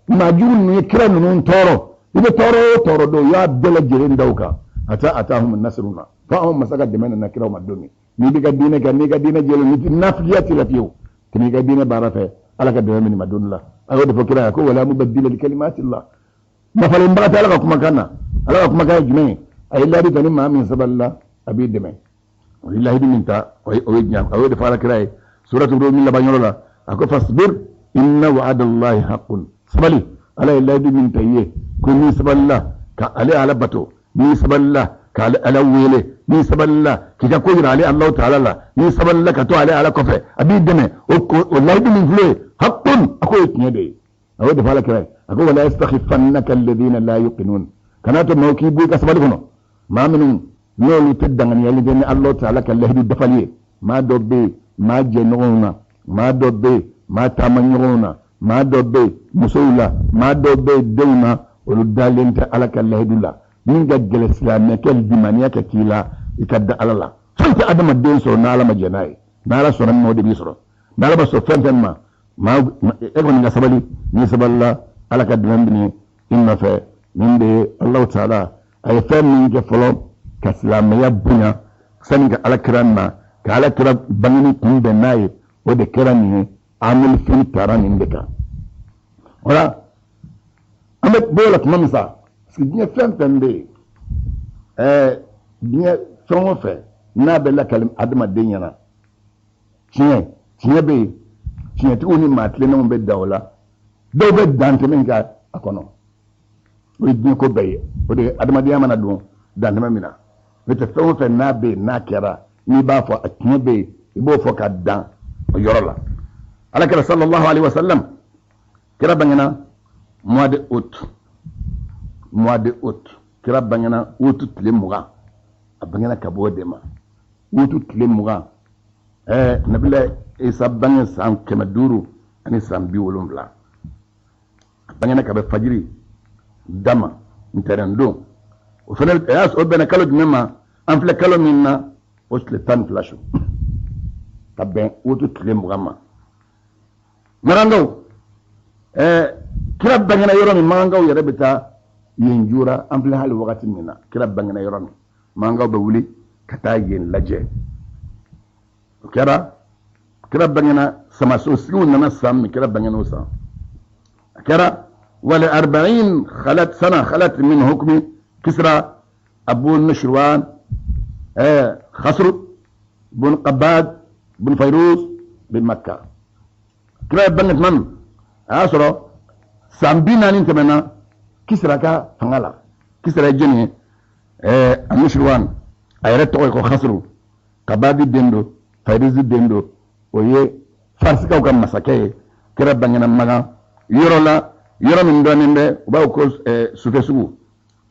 [SPEAKER 2] maa jugu ninnu ye kira ninnu tɔɔrɔ, i bɛ tɔɔrɔ o tɔɔrɔ dɔw, u y'a bɛɛ lajɛlen da u kan, hatta atahum nasruna, fo anw masa ka dɛmɛ nana kiraw ma. Don min n'i b'i ka diinɛ kɛ, n'i ka diinɛ jɛlen, n'i nafigiya t'i la fiyewu, tɛmɛ i ka diinɛ baara fɛ, Ala ka dɛmɛ minɛ ma don la. A y'o de fɔ kira ye ko wala mubaddila li kalimatillah, nafalenbaga tɛ Ala ka kumakan na. Ala ka kumakan ye jumɛn ye? A ye layidu ta, ni maa min sabalila, a b'i dɛmɛ. O ye layidu min ta, o ye diɲɛ. A y'o de fɔ Ala kira ye suratu Rum laban yɔrɔ la, a ko fasbir inna wa'adallahi haqqun, sabali, Ala ye layidu min ta i ye ko n'i sabalila ka ale Ala bato, n'i sabalila ka ale Ala wele, n'i sabalila k'i ka ko yira ale Alahu taala la, n'i sabalila ka to ale Ala kɔfɛ, a b'i dɛmɛ. O layidu min filɛ ye, haqqun, a k'o ye tiɲɛ de ye. A y'o de fɔ Ala kira ye, a ko wala yastakhifannaka alladhina la yuqinun, kana to maaw k'i bɔ i ka sabali kɔnɔ, maa minnu n'olu tɛ danganiyali kɛ ni Alahu taala ka layidu dafali ye. Maa dɔ bɛ yen maa jɛɲɔgɔnw na, maa dɔ bɛ yen maa taamaɲɔgɔnw na, maa dɔ bɛ yen musow la, maa dɔ bɛ yen denw na, olu dalen tɛ Ala ka layidu la. Min ka gɛlɛn silamɛkɛ limaniya kɛ k'i la, i ka da Ala la. Foyi tɛ adamaden sɔrɔ n'Ala ma jɛn n'a ye. N'Ala sɔnna min ma, o de b'i sɔrɔ. N'Ala ma sɔn fɛn fɛn ma, maa e kɔni ka sabali. N'i sabalila, Ala ka dɛmɛ bɛ i nɔfɛ. Min de ye Alahu taala a ye fɛn min kɛ fɔlɔ ka silamɛya bonya sani ka Ala kira na, ka Ala kira bangeni kunbɛn n'a ye, o de kɛra nin ye. Amul fil taara nin de kan. Wala an bɛ bɔ o la tuma min sa, parce que diɲɛ fɛn fɛn bɛ yen, diɲɛ fɛn o fɛn n'a bɛ lakali adamaden ɲɛna, tiɲɛ tiɲɛ bɛ yen, tiɲɛtigiw ni maa tilennenw bɛ da o la, dɔw bɛ dantɛmɛ kɛ a kɔnɔ. O ye diɲɛ ko bɛɛ ye, o de ye adamadenya mana don dantɛmɛ min na. N'o tɛ, fɛn o fɛn n'a bɛ yen n'a kɛra, n'i b'a fɔ a tiɲɛ bɛ yen, i b'o fɔ ka dan o yɔrɔ la. Ala kɛra sallallahu alaihi wa sallam, kira bangena mois de août, mois de août, kira bangena août tile 20. A bangena ka bɔ o de ma août tile 20. Nabila Isa bange san 570. A bangena ka bɛn fajiri dama ntɛnɛn don. O fana a y'a sɔrɔ o bɛnna kalo jumɛn ma? An filɛ kalo min na, o tile 12 su ka bɛn woto tile 20 ma. Makankaw, kira bangena yɔrɔ min, makankaw yɛrɛ bɛ taa yen joora. An filɛ hali wagati min na, kira bangena yɔrɔ min, makankaw bɛ wuli ka taa yen lajɛ. O kɛra kira bangena samaso sigiw nana san min kira bangena o san. A kɛra wale arba'in khalat sana khalat min hukmi Kisra Abu Nushirwan Khasru bun Qabad bun Fayruz bin Makka. Kira bange tuma min, a y'a sɔrɔ san 40 tɛmɛna Kisra ka fanga la. Kisra ye jɔnni ye? Anushirwan a yɛrɛ tɔgɔ ye ko Khasru, Kabadi den don, Fayruzi den don, o ye Farisikaw ka masakɛ ye. Kira bangena Magan yɔrɔ la, yɔrɔ min dɔnnen bɛ u b'a fɔ ko sufɛ sugu.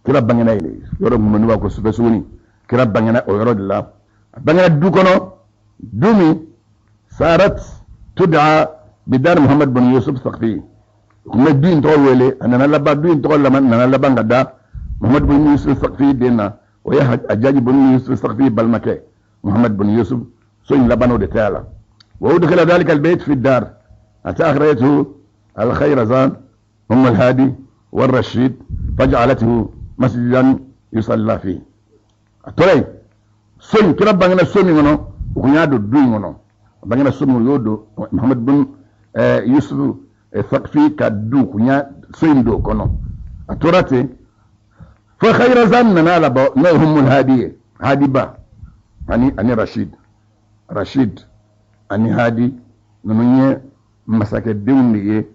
[SPEAKER 2] Kira bangena yen, yɔrɔ min n'u b'a fɔ ko sufɛ suguni, kira bangena o yɔrɔ de la. A bangena du kɔnɔ, du min sarat tud'a bidar Muhammad bin Yusuf Saqfi. U tun bɛ du in tɔgɔ wele, a nana laban du in tɔgɔ laban nana laban ka da Muhammad bin Yusuf Saqfi den na. O ye Hajjaji bin Yusuf Saqfi balimakɛ Muhammad bin Yusuf. So in laban o de tɛ a la. Wa udkhila dhalika albayt fi dar hatta akhrajathu al-Khayrazan umm al-Hadi wal-Rashid faj'alathu masjidan yusalla fi. A tora yen, so in kira bangena so min kɔnɔ, u kun y'a don du in kɔnɔ. A bangena so min, u y'o don Muhammad bin Yusuf Saqfi ka du kun y'a so in don o kɔnɔ. A tora ten fo Khayrazan nana labɔ, n'o ye Ummul Hadi ye, Hadiba ani Rashid. Rashid ani Hadi ninnu ye masakɛdenw de ye.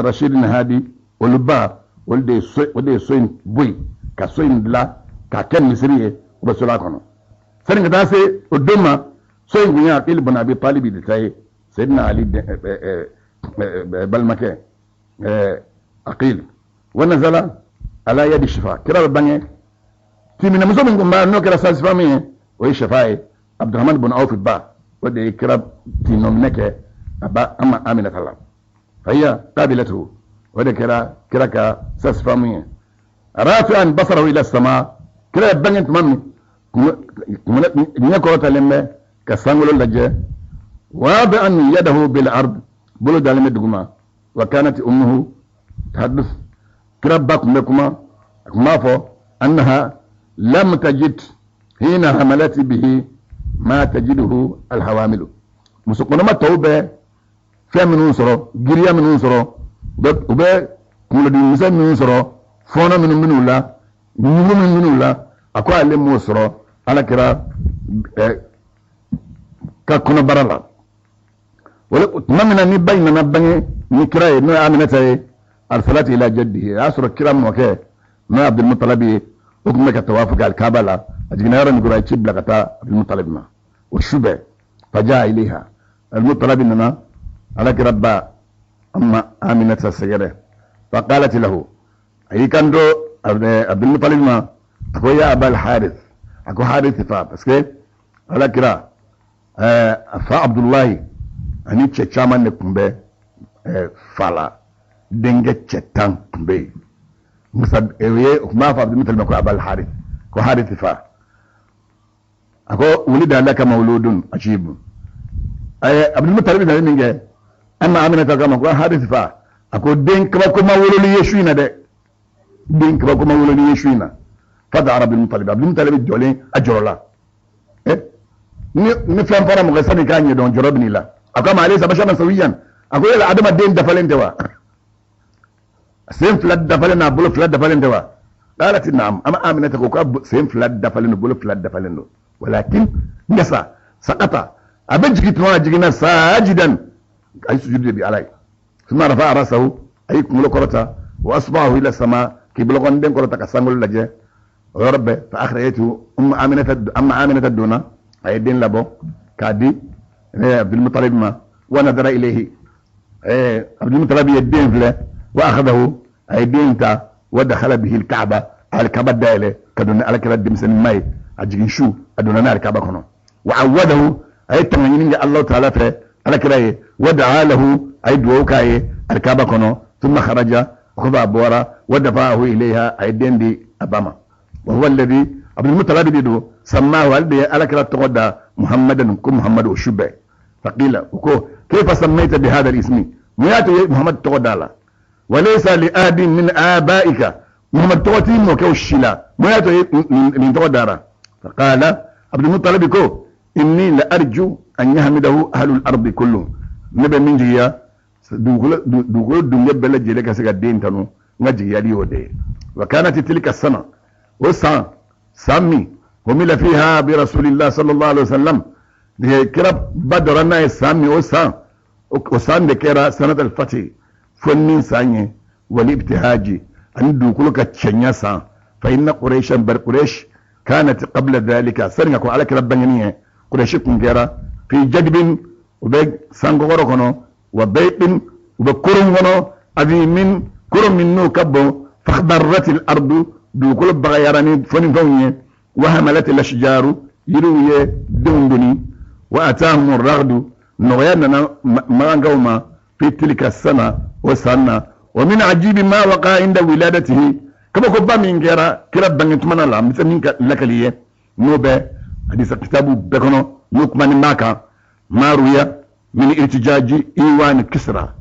[SPEAKER 2] Rashid ni Hadi olu ba, olu de ye so, o de ye so in bɔ yen ka so in dilan k'a kɛ misiri ye, u bɛ sola kɔnɔ. Sani ka taa se o don ma, so in kun ye Aqil bin Abi Talib de ta ye, Seydina Ali balimakɛ Aqil. Wa nazala ala yadi shifa. Kira bɛ bange timinɛmuso min kun b'a n'o kɛra sage-femme ye, o ye Shifa ye, Abdurahman bin Awf ba, o de ye kira tinɔminɛ kɛ a ba ama Aminata la. Fahiya qabilatu, o de kɛra kira ka sage-femme ye. Rafi'an basarahu ila sama, kira ye bange tuma min, ɲɛ kɔrɔtalen bɛ ka sankolo lajɛ. Wadi'an yadahu bil ard, bolo dalen bɛ duguma. Wa kanat ummuhu tahaddus, kira ba kun bɛ kuma, a kun b'a fɔ annaha lam tajid hina hamalat bihi ma tajiduhu alhawamilu. Muso kɔnɔma tɔw bɛ fɛn minnu sɔrɔ, giriya minnu sɔrɔ, u bɛ kunkolodimi misɛn minnu sɔrɔ, fɔɔnɔ minnu minnu la, ɲugu minnu minnu la, a ko ale m'o sɔrɔ ala kira ka kɔnɔbara la. O tuma min na ni ba in nana bange ni kira ye, n'o ye Aminata ye, arsalat ila jaddihi, a y'a sɔrɔ kira mɔkɛ n'o ye Abdulmutalib ye, o tun bɛ ka tawafu kɛ alikaba la. A jiginna yɔrɔ min kɔrɔ, a ye ci bila ka taa Abdulmutalib ma. O su bɛɛ faja ilayha, Abdulmutalib nana ala kira ba amma Aminata sɛgɛrɛ. Faqalat lahu, a y'i kanto Abdulmutalib ma, a ko ya Abal Harith, a ko Harith fa, parce que ala kira a fa Abdullahi ani cɛ caman de tun bɛ fa la, denkɛ cɛ 10 tun bɛ yen. Musa ye o tun b'a fɔ Abdulmutalib ma ko Abal Harith, ko Harith fa. A ko wulida laka mawludun ajib. Abdulmutalib nana min kɛ, amma Aminata kama ko Harith fa, a ko den kabakoma wololi ye su in na dɛ, den kabakoma wololi ye su in na. Fada Abdulmutalib, Abdulmutalib jɔlen a jɔrɔ la. Ni fɛn fɔra mɔgɔ sani k'a ɲɛdɔn, jɔrɔ bɛ n'i la. A ko a ma alaysa basharan sawiyan, a ko yala adamaden dafalen tɛ wa? Sen 2 dafalen n'a bolo 2 dafalen tɛ wa? Qalat na'am. Ama Aminata ko k'a sen 2 dafalen don, bolo 2 dafalen don. Walakin ngasa sakata, a bɛ jigin tuma, a jiginna sajidan, a ye sujudu de bi Ala ye. Summa rafa'a rasahu, a y'i kunkolo kɔrɔta, wa asba'ahu ila sama, k'i bolokɔniden kɔrɔta ka sankolo lajɛ. O yɔrɔ bɛɛ fa akhrajatu umma Aminata, amma Aminata donna, a ye den labɔ k'a di Abdulmutalib ma. Wa nadara ilayhi, Abdulmutalib ye den filɛ. Wa akhadahu, a ye den ta. Wa dakhala bihi alkaaba, alkaaba dayɛlɛ ka don ni alakira denmisɛnnin ma ye. A jigin su, a donna n'a ye Kaaba kɔnɔ. Wa awadahu, a ye tanga ɲini kɛ Alahu taala fɛ alakira ye. Wa daa lahu, a ye duwawu k'a ye alikaba kɔnɔ. Thumma kharaja, o kɔfɛ a bɔra. Wa dafa'ahu ilayha, a ye den di a ba ma. Wa huwa alladhi, Abdul Muttalib de don, sammahu, ale de ye alakira tɔgɔ da Muhammadan, ko Muhammadu, o su bɛɛ. Faqila, u ko: kayfa sammayta bi hadha al-ismi? Mun y'a to i ye Muhammad tɔgɔ da la? Walaysa li ahadin min abaika, Muhammad tɔgɔ t'i mɔkɛw si la, mun y'a to i ye nin tɔgɔ dara? Faqala, Abdul Muttalib ko: inni la arju an yahmidahu ahlul ardi kulluhum, ne bɛ min jigiya, dugukolo dunge bɛɛ lajɛlen ka se ka den tanu, n ka jigiyali y'o de ye. Wa kanat tilka sana, o san, san min humila fiha bi rasulillah sallallahu alaihi wasallam, kira ba dɔra n'a ye san min, o san, o san de kɛra sanat al-fatih, fonni san ye, wal ibtihaji, ani dugukolo ka cɛɲa san. Fa inna quraishan, bar quraish, kanat qabla dhalika, sani ka ko ala kira bangeni ye, quraish kun kɛra fi jadibin, u bɛ sankɔkɔrɔ kɔnɔ, wa bayqin, u bɛ koron kɔnɔ, azimin, koron min n'o ka bon. Fakhdarrat al-ardu, dugukolo bagayara ni fɔnifɛnw ye. Wa hamalat al-ashjaru, yiriw ye denw doni. Wa atahum ar-raghdu, nɔgɔya nana magankaw ma. Fi tilka sana, o san na. Wa min ajibi ma waqa inda wiladatihi, kabakoba min kɛra kira bange tuma la, n bɛ se min ka lakali ye, n'o bɛ hadisa kitabu bɛɛ kɔnɔ, n'o kuma ni b'a kan. Ma ruya min irtijaji iwani Kisra.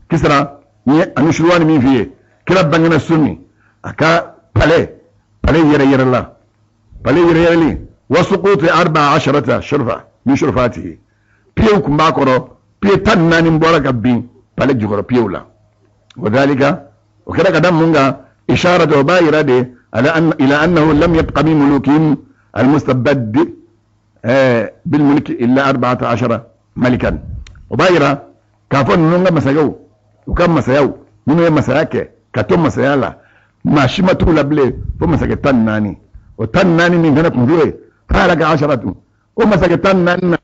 [SPEAKER 2] Kisra n ye Anushirwani min f'i ye, kira bangena su min, a ka palais yɛrɛ yɛrɛ la, palais yɛrɛ yɛrɛli. Wa suquti arba'a asharata shurfa min shurfatihi, piyew kun b'a kɔrɔ, piye 14 bɔra ka bin palais jukɔrɔ piyew la. Wa dhalika, o kɛra ka da mun kan? Isharata, o b'a yira de ala an ila annahu lam yabqa min mulukihim almustabad bil mulki illa 14 malikan. O b'a yira k'a fɔ ninnu ka masakɛw, u ka masayaw, minnu ye masaya kɛ ka to masaya la, maa si ma t'u la bilen fo masakɛ 14. O 14 min fana tun filɛ, halaka asharatu, o masakɛ 14 na.